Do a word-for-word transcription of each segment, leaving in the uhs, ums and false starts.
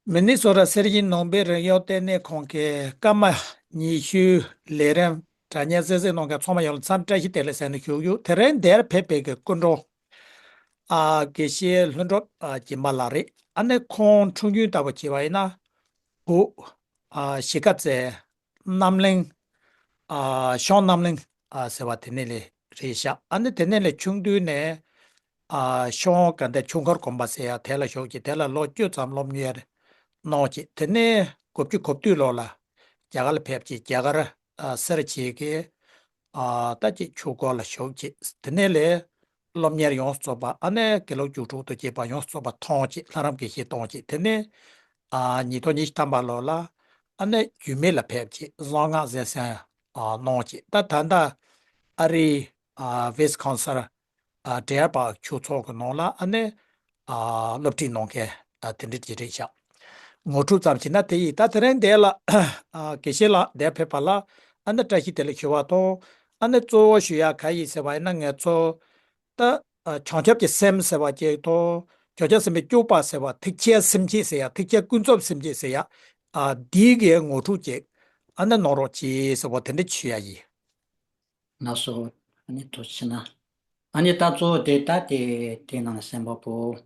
མི་ནི་སོ་ཊ་སེར་ཤིང་ནང་པའི་རིག་གཞུང་ལྟེ་གནས་ཁང་གི་སྐར་མ་ཉི་ཤུའི་ལས་རིམ་སྒྲ་སྙན་གསན་གཟིགས་གནང་མཁན་ཚང་མ་ཡོངས་ལ་འཚམས་བཀྲ་ཤིས་བདེ་ལེགས་ཟེར་ནས་ཞུ་གི་ཡོད། དེ་རིང་འདིར་ཕེབས་པའི་གི་སྐུ་མགྲོན། ཨ། དགེ་བཤེས་ལྷུན་གྲུབ་ཨ་སྦྱིན་པ་ལགས་རེད། ཨ་ནི་ཁོང་འཁྲུངས་རྒྱུན་ལྟ་བུ་བྱས་པ་ཡིན་ན། བོད་ཨ་གཞིས་ཀ་རྩེ་རྣམ་གླིང་ཨ་ཤང་རྣམ་གླིང་ཨ་ཟེར་བ་དེ་ནས་ལས་རེད་ཤག་ཨ་ནི་དེ་ནས་ལས་ཆུང་དུས་ནས་ཨ་ཤང་ག་འདྲ་ཆུ་མཁར་དགོན་པ་ཟེར་ཡ་དེ་ལ་ཞུགས་ཀྱིས་དེ་ལ་ལོ་བཅུ་ཙམ་སློབ་གཉེར་གནང་ཀྱིས། དེ་ནས་དགུ་བཅུ་གོ་བདུན་ལོ་ལ་རྒྱ་གར་ལ་ཕེབས་ཀྱིས་རྒྱ་གར་ཨ་སེར་བྱེས་ཀྱི་ཨ་ད་ཅིག་ཆོས་སྒོ་ལ་ཞུགས་ཀྱིས། དེ་ནས་ལས་སློབ་གཉེར་ཡོངས་སུ་རྫོགས་པ། ཨ་ནི་དགེ་ལུགས་རྒྱུགས་སྤྲོད་དུ་བྱེད་པ་ཡོངས་སུ་རྫོགས་པ་མཐོང་ཀྱིས། ལྷ་རམས་དགེ་བཤེས་གཏོང་ཀྱིས། དེ་ནས་ཨ་ཉིས་སྟོང་ཉི་ཤུ་ཐམ་པ་ལོ་ལ་ཨ་ནི་རྒྱུད་སྨད་ལ་ཕེབས་ཀྱིས་གསང་སྔགས་གསན་གསན་ཨ་གནང་ཀྱིས། ད་ད་ལྟ་ཨ་རིའི་ཨ་ཝིས་ཀོན་སིན་ཨ་ཌེར་པཱག་ཆོས་ཚོགས་ཀྱི་ནང་ལ་ཨ་ནི་ཨ་སློབ་ཁྲིད་གནང་མཁན་ཨ་དེ་འདྲ་ཅིག་རེད་ཤག་ངོ་སྤྲོད་ཙམ་བྱས་ན་དེ་ཡིན། ད་དེ་རིང་འདིར་ལ་ཨ་དགེ་བཤེས་ལགས་འདིར་ཕེབས་པ་ལ་ཨ་ནི་བཀྲ་ཤིས་བདེ་ལེགས་ཞུ་བ་དང་། ཨ་ནི་གཙོ་བོ་ཞུ་ཡ་ག་ཡིན་ཟེར་བ་ཡིན་ན། ང་ཚོ་ད་ཨ་བྱང་ཆུབ་ཀྱི་སེམས་ཟེར་བ་ཅིག་དང་། བྱང་ཆུབ་སེམས་དཔའི་སྤྱོད་པ་ཟེར་བ། ཐེག་ཆེན་སེམས་བསྐྱེད་ཟེར་ཡ། ཐེག་ཆེན་ཀུན་རྫོབ་སེམས་བསྐྱེད་ཟེར་ཡ། ཨ་འདི་གའི་ངོ་སྤྲོད་ཅིག་ཨ་ནི་གནང་རོགས་གྱིས་ཟེར་བ་དེ་འདྲ་ཞུ་ཡ་ཡིན། ལགས་སོ། ཨ་ནི་ཐུགས་རྗེ་གནང་། ཨ་ནི་ད་གཙོ་བོ་དེ་ད་དེ་དེ་ནང་གསན་པ་པོ།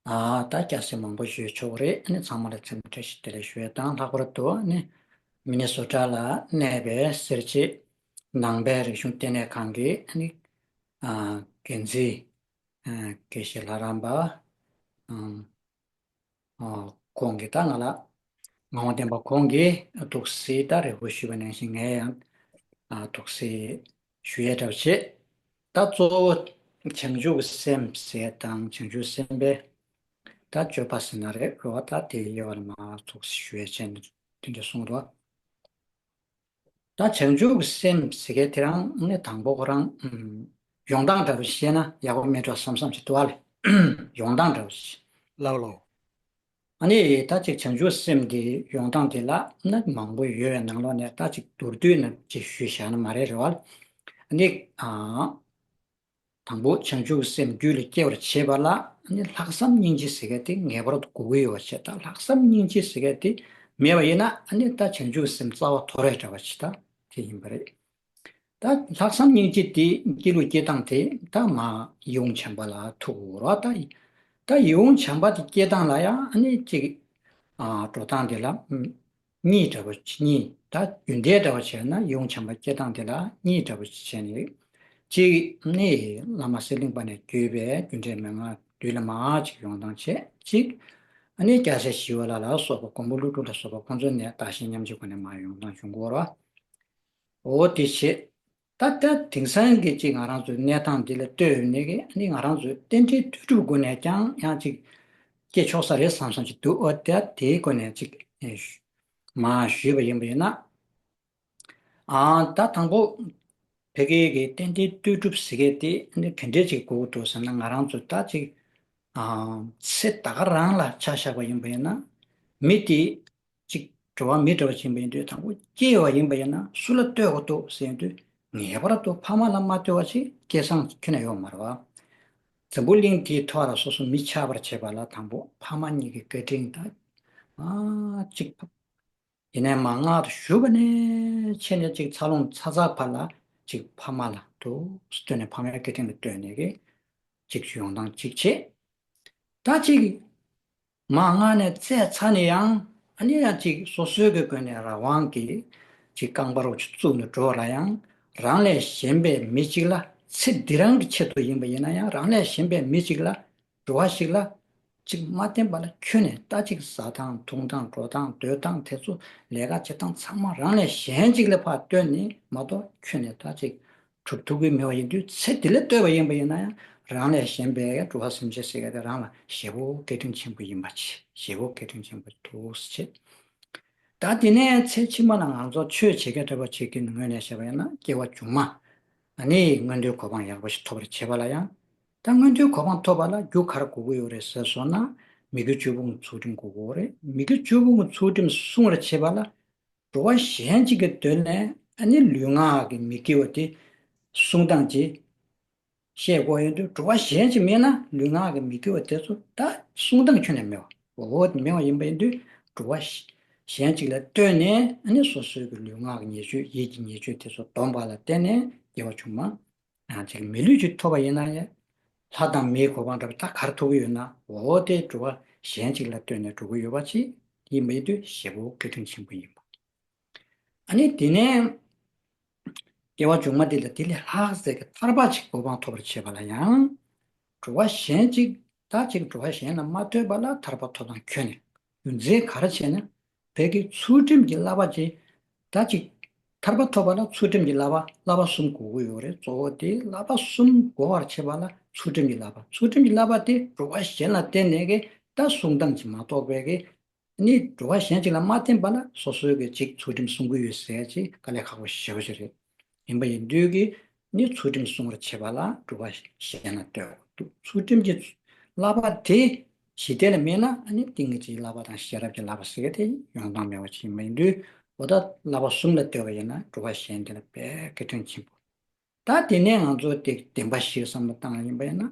ཨ་ད་སྐྱ་སེར་མང་པོ་ཞུས་ཆོག་གི་རེད། ཨ་ནི་ཚང་མ་ལ་འཚམས་འདྲི་བཀྲ་ཤིས་བདེ་ལེགས་ཞུ་ཡ་དང་། ལྷག་པར་དུ་ཨ་ནི་མི་ནི་སོ་ཊ་ལ་གནས་པའི་སེར་བྱེས་ནང་པའི་རིག་གཞུང་ལྟེ་གནས་ཁང་གི་ཨ་ནི་ཨ་འགན་འཛིན་ཨ་དགེ་བཤེས་ལྷ་རམས་པ་ཨ་ཨ་ཁོང་གིས་ད་ང་ལ་ངག་དབང་བསྟན་པ་ཁོང་གིས་ཐུགས་སྲས་ད་རེ་སྐུལ་ཞུས་པ་ནང་བཞིན་ངས་ཡང་ཨ་ཐུགས་སྲས་ཞུ་ཡས་འདྲ་བོ་བྱེད། ད་གཙོ་བོ་བྱང་ཆུབ་ཀྱི་སེམས་ཟེར་དང་། བྱང་ཆུབ་སེམས་དཔའི་ད་སྤྱོད་པ་ཟེར་ན་རེད་རོ། ད་དེའི་དབྱེ་བ་ལ་མར་ཐུགས་སྲས་ཞུ་ཡས་བྱས་ནས་དེ་འདྲ་གསུངས་འདུག་ད་བྱང་ཆུབ་ཀྱི་སེམས་ཟེར་མཁན་དེ་རང་ནི་དང་པོ་ཁོ་རང་ཨམ་ཡོང་སྟངས་འདྲ་བོ་བཤད་ན་ཡག་པོ་མེད་འགྲོ་བསམ་བསམ་ཞིག་འདུག་ཨ་ལེ། ཡོང་སྟངས་འདྲ་བོ་ཞིག་ལགས་ལགས། ཨ་ནི་ད་ཅིག་བྱང་ཆུབ་སེམས་དེ་ཡོང་སྟངས་དེ་ལ་ནི་མང་པོ་ཡོད་པའི་ནང་ལོགས་ནས་ད་ཅིག་མདོར་བསྡུས་ནས་ཅིག་ཞུས་བཞག་ན་མ་རེད་རེད་བ། ཨ་ནི་ཨ་དང་པོ་བྱང་ཆུབ་སེམས་རྒྱུད་ལ་སྐྱེ་བར་བྱེད་པ་ལ་ཨ་ནི་ལྷག་བསམ་སྙིང་རྗེ་ཟེར་མཁན་དེ་ངེས་པར་དུ་དགོས་ཀྱི་ཡོད་པ་བྱས། ད་ལྷག་བསམ་སྙིང་རྗེ་ཟེར་མཁན་དེ་མེད་པ་ཡིན་ན་ཨ་ནི་ད་བྱང་ཆུབ་སེམས་རྩ་བ་དོར་བའི་འདྲ་བ་ཅིག་ད་དེ་ཡིན་པ་རེད། ད་ལྷག་བསམ་སྙིང་རྗེ་དེ་སྐྱེ་ལུགས་སྐྱེ་སྟངས་དེ་ད་མར་ཡིད་འོང་བྱམས་པ་ལ་ཐུག་རོགས། ད་ད་ཡིད་འོང་བྱམས་པ་དེ་སྐྱེ་སྟངས་ལ་ཡང་ཨ་ནི་ཅིག་ཨ་འགྲོ་སྟངས་དེ་ལ་ཨམ་གཉིས་འདྲ་བོ་གཉིས། ད་རྒྱུན་ལྡན་འདྲ་བོ་བྱས་ན་ཡིད་འོང་བྱམས་པ་སྐྱེ་སྟངས་དེ་ལ་གཉིས་འདྲ་བོ་བྱས་ནས། གཅིག་ནི་བླ་མ་གསེར་གླིང་པ་ནས་བརྒྱུད་པའི་རྒྱུ་འབྲས་མན་ངག་དུས་ལ་མར་ཅིག་ཡོང་སྟངས་བྱས། གཅིག་ཨ་ནི་སྐྱ་སེར་ཞི་བ་ལྷ་ལ་སོགས་པ་མགོན་པོ་ཀླུ་སྒྲུབ་ལ་སོགས་པ་ཁོང་ཚོ་ནས་བདག་གཞན་མཉམ་བརྗེའི་སྒོ་ནས་མར་ཡོང་སྟངས་བྱུང་གི་ཡོད་རེད་བ། འོ་དེ་བྱས། ད་ལྟ་དེང་སང་གི་ཅིག་ང་རང་ཚོའི་གནས་སྟངས་འདི་ལ་ལྟོས་ནས་ཀྱི་ཨ་ནི་ང་རང་ཚོའི་རྟེན་འབྲེལ་ལྟོས་གྲུབ་སྒོ་ནས་ཀྱང་ཡང་ཅིག་སྐྱེ་ཆོག་ས་རེད་བསམ་བསམ་ཅིག་འདུག་འོ་ད་དེའི་སྒོ་ནས་ཅིག་ཨེ་ཞུ་མར་ཞུས་པ་ཡིན་པ་ཡིན་ན། ཨ་ད་དང་པོ་ཕ་གི་གི་རྟེན་འབྲེལ་ལྟོས་གྲུབ་ཟེར་མཁན་དེ་ཨ་ནི་ག་འདྲས་ཅིག་དགོས་ཀྱི་འདུག་ཟེར་ན། ང་རང་ཚོ་ད་ཅིག་ཨ་ཚེ་ད་ག་རང་ལ་ཆ་བཞག་པ་ཡིན་པ་ཡིན་ན། མི་དེ་གཅིག་འགྲོ་བ་མི་འདྲ་བ་ཅིག་ཡིན་པ་ཡིན་དུས། དང་པོ་སྐྱེས་པ་ཡིན་པ་ཡིན་ན་སུ་ལ་ལྟོས་དགོས་འདུག་ཟེར་དུས། ངེས་པར་དུ་ཕ་མ་ལ་མ་ལྟོས་པ་ཅིག་སྐྱེས་སངས་ཁྱོན་ནས་ཡོད་མ་རེད་བ། འཛམ་བུ་གླིང་འདིའི་ཐོག་ལ་སོ་སོ་མི་ཆགས་པར་བྱེད་པ་ལ་དང་པོ་ཕ་མ་གཉིས་ཀྱི་བཀའ་དྲིན་དང་། ཨ་གཅིག་ཡིན་ནའི་མ་མངལ་དུ་ཞུགས་པ་ནས་ཆེ་ནས་ཅིག་འཚར་ལོངས་ཚར་ཚར་བར་ལ་ཅིག་ཕ་མ་ལ་དུ་ལྟོས་ནས་ཕ་མའི་བཀའ་དྲིན་ལ་ལྟོས་ནས་ཀྱི་ཅིག་ཡོང་སྟངས་ཅིག་བྱེད། ད་ཅིག་མ་མངལ་ནས་བཙས་ཚར་ནས་ཡང་ཨ་ནི་ཡང་ཅིག་སོ་སོའི་གི་སྒོ་ནས་རང་དབང་གིས་ཅིག་རྐང་པ་རོགས་ཅིག་བཙུགས་ནས་འགྲོ་བ་ལ་ཡང་། རང་ལས་གཞན་པའི་མི་གཅིག་ལ་ཚེ་འདི་རང་གི་ཆེད་དུ་ཡིན་པ་ཡིན་ན་ཡང་རང་ལས་གཞན་པའི་མི་གཅིག་ལ། འགྲོ་བ་ཞིག་ལ་ཅིག་མ་བརྟེན་པ་ལ་ཁྱོན་ནས་ད་ཅིག་ཟ་སྟངས་འཐུང་སྟངས་འགྲོ་སྟངས་སྡོད་སྟངས་དེ་ཚོ་ལས་ཀ་བྱེད་སྟངས་ཚང་མ་རང་ལས་གཞན་ཅིག་ལ་ཕར་ལྟོས་ནས་མ་གཏོགས་ཁྱོན་ནས་ད་ཅིག་གྲུབ་ཐུབ་ཀྱི་མེད་པ་ཡིན་དུས། ཚེ་འདི་ལ་ལྟོས་པ་ཡིན་པ་ཡིན་ན་ཡང་རང་ལས་གཞན་པའི་འགྲོ་བ་སེམས་ཅན་ཟེར་མཁན་དེ་རང་ལ་ཞེ་པོ་བཀའ་དྲིན་ཆེན་པོ་ཡིན་པ་ཆེ། ཞེ་པོ་བཀའ་དྲིན་ཆེན་པོ་འདུག་ཟེར་བྱེད། ད་དེ་ནས་ཚེ་ཕྱི་མ་ལ་ང་ཚོ་ཆོས་བྱེད་མཁན་འདྲ་པོ་ཅིག་གི་ངོས་ནས་བཤད་པ་ཡིན་ན། སྐྱེ་བ་མཇུག་མ་ཨ་ནི་མངོན་མཐོའི་གོ་འཕང་ཡག་པོ་ཞིག་ཐོབ་པར་བྱེད་པ་ལ་ཡང་། ད་མངོན་མཐོའི་གོ་འཕང་ཐོབ་པ་ལ་རྒྱུ་ག་རེ་དགོས་ཀྱི་ཡོད་རེད་ཟེར་སོང་ན། མི་དགེ་བཅུ་སྤོང་གི་ཚུལ་ཁྲིམས་དགོས་ཀྱི་ཡོད་རེད། མི་དགེ་བཅུ་སྤོང་གི་ཚུལ་ཁྲིམས་སྲུང་བར་བྱེད་པ་ལ་འགྲོ་བ་གཞན་གཅིག་གི་དོན་ནས་ཨ་ནི་ལུས་ངག་གི་མི་དགེ་བ་དེ་སྲུང་སྟངས་ཀྱི་བཤད་དགོས་ཡོད་དུས། འགྲོ་བ་གཞན་ཅིག་མིན་ན་ལུས་ངག་གི་མི་དགེ་བ་དེ་ཚོ་ད་སྲུང་སྟངས་ཁྱོན་ནས་མེད་པ། འོ་དེ་མེད་པ་ཡིན་པ་ཡིན་དུས་འགྲོ་བ་གཞན་གཅིག་ལ་ལྟོས་ནས་ཨ་ནི་སོ་སོའི་གི་ལུས་ངག་གི་ཉེས་སྤྱོད་ཡིད་ཀྱི་ཉེས་སྤྱོད་དེ་ཚོ་སྡོམ་པ་ལ་བརྟེན་ནས་སྐྱེ་བ་བྱུང་མ། ཡང་ཅིག་མི་ལུས་ཅིག་ཐོབ་པ་ཡིན་ན་ཡང་ལྷ་དང་མིའི་གོ་འཕང་འདྲ་བ་ད་གར་ཐོབ་ཀྱི་ཡོད་ན་འོ་དེ་འགྲོ་བ་གཞན་གཅིག་ལ་ལྟོས་ནས་འགྲོ་གི་ཡོད་པ་ཅིག་ཡིན་པ་ཡིན་དུས་ཞེ་པོ་སྐད་གྲགས་ཆེན་པོ་ཡིན་པ། ཨ་ནི་དེ་ནས་སྐྱེ་བ་བྱུང་མ་དེ་ལ་དེ་ལས་ལྷག་ཟེར་གི་ཐར་པ་ཅིག་གོ་འཕང་ཐོབ་པར་བྱེད་པ་ལ་ཡང་འགྲོ་བ་གཞན་ཅིག་ད་ཅིག་འགྲོ་བ་གཞན་ལ་མ་ལྟོས་པ་ལ་ཐར་པ་ཐོབ་སྟངས་ཁྱོན་ནས་རྒྱུ་མཚན་ག་རེ་བྱས་ན་བོད་ཀྱི་ཚུལ་ཁྲིམས་ཀྱི་བསླབ་པ་ཅིག་ད་ཅིག་ཐར་པ་ཐོབ་པ་ལ་ཚུལ་ཁྲིམས་ཀྱི་བསླབ་པ་བསླབ་པ་གསུམ་དགོས་ཀྱི་ཡོད་རེད། གཙོ་བོ་དེ་བསླབ་པ་གསུམ་དགོས་པར་བྱེད་པ་ལ་ཚུལ་ཁྲིམས་ཀྱི་བསླབ་པ། ཚུལ་ཁྲིམས་ཀྱི་བསླབ་པ་དེ་འགྲོ་བ་གཞན་ལ་བརྟེན་ནས་ཀྱི་ད་གསུང་སྟངས་ཀྱིས་མ་གཏོགས་པའི་གི་ནི་འགྲོ་བ་གཞན་ཅིག་ལ་མ་བརྟེན་པ་ལ་སོ་སོའི་གི་ཅིག་ཚུལ་ཁྲིམས་སྲུང་གི་ཡོད་ཟེར་ཅིག་དཀའ་ལས་ཁག་པོ་ཞེ་པོ་ཅིག་རེད། ཡིན་པ་ཡིན་དུས་ཀྱི་ནི་ཚུལ་ཁྲིམས་སྲུང་བར་བྱེད་པ་ལ་འགྲོ་བ་གཞན་ལ་ལྟོས་དགོས་འདུག་ཚུལ་ཁྲིམས་ཀྱི་བསླབ་པ་དེ་ཞི་བདེ་ལ་མེད་ན་ཨ་ནི་ཏིང་ངེ་འཛིན་བསླབ་པ་དང་ཤེས་རབ་ཀྱི་བསླབ་པ་ཟེར་གི་དེ་ཡོང་སྟངས་མེད་པ་ཅིག་ཡིན་པ་ཡིན་དུས་འོ་ད་བསླབ་པ་གསུམ་ལ་ལྟོས་པ་ཡིན་ན་འགྲོ་བ་གཞན་དེ་ལ་དཔེ་སྐད་གྲགས་ཆེན་པོ། ད་དེ་ནས་ང་ཚོ་དེ་བདེན་པ་བཞིའི་བསམ་བློ་བཏང་ཡིན་པ་ཡིན་ན་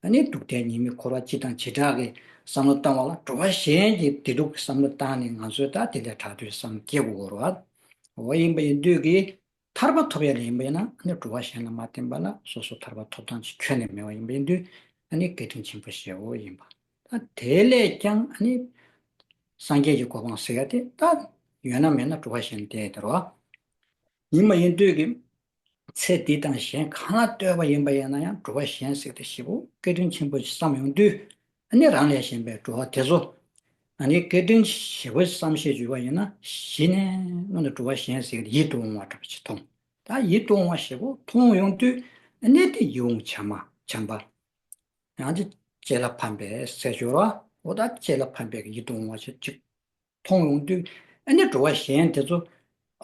ཨ་ནི་སྡུག་བདེན་གཉིས་མེད་འཁོར་བ་སྤྱི་དང་བྱེ་བྲག་གི་བསམ་བློ་བཏང་བ་ལ་འགྲོ་བ་གཞན་གྱི་བདེ་སྡུག་གི་བསམ་བློ་བཏང་ནས་ང་ཚོས་ད་དེ་ལས་དྲག་དུས་བསམ་བློ་སྐྱེ་དགོས་རེད་བ། འོ་ཡིན་པ་ཡིན་དུས་ཀྱི་ཐར་པ་ཐོབ་ཡ་ལ་ཡིན་པ་ཡིན་ན་ཨ་ནི་འགྲོ་བ་གཞན་ལ་མ་བརྟེན་པ་ལ་སོ་སོ་ཐར་པ་ཐོབ་སྟངས་ཅིག་ཁྱོན་ནས་མེད་པ་ཡིན་པ་ཡིན་དུས་ཨ་ནི་སྐད་གྲགས་ཆེན་པོ་ཞེ་པོ་ཡིན་པ། ད་དེ་ལས་ཀྱང་ཨ་ནི་སངས་རྒྱས་ཀྱི་གོ་འཕང་ཟེར་ཡ་དེ་ད་ཡོད་ན་མེད་ན་འགྲོ་བ་གཞན་དེ་དེ་རེད་བ། ཡིན་པ་ཡིན་དུས་ཀྱི་ཚེ་འདི་དང་གཞན་གང་ལ་ལྟོས་པ་ཡིན་པ་ཡིན་ན་ཡང་འགྲོ་བ་གཞན་ཟེར་དེ་ཞེ་པོ་སྐད་གྲགས་ཆེན་པོ་ཞིག་བསམ་ཡོང་དུས་ཨ་ནི་རང་ལས་གཞན་པའི་འགྲོ་བ་དེ་ཚོ་ཨ་ནི་སྐད་གྲགས་ཞེ་པོ་བསམ་ཤེས་བྱུང་བ་ཡིན་ན་གཞི་ནས་སྔོན་དུ་འགྲོ་བ་གཞན་ཟེར་ཡིད་དུ་འོང་བ་འདྲ་པོ་ཅིག་མཐོང་། ད་ཡིད་དུ་འོང་བ་ཞེ་པོ་མཐོང་ཡོང་དུས་ཨ་ནི་དེ་ཡིད་འོང་བྱམས་པ་བྱམས་པ། ཡང་ཅིག་བྱེད་ལ་ཕན་པའི་ཟས་སྦྱོར་བ་འོ་ད་བྱེད་ལ་ཕན་པའི་ཡིད་དུ་འོང་བ་ཞིག་ཅིག་མཐོང་ཡོང་དུས་ཨ་ནི་འགྲོ་བ་གཞན་དེ་ཚོ་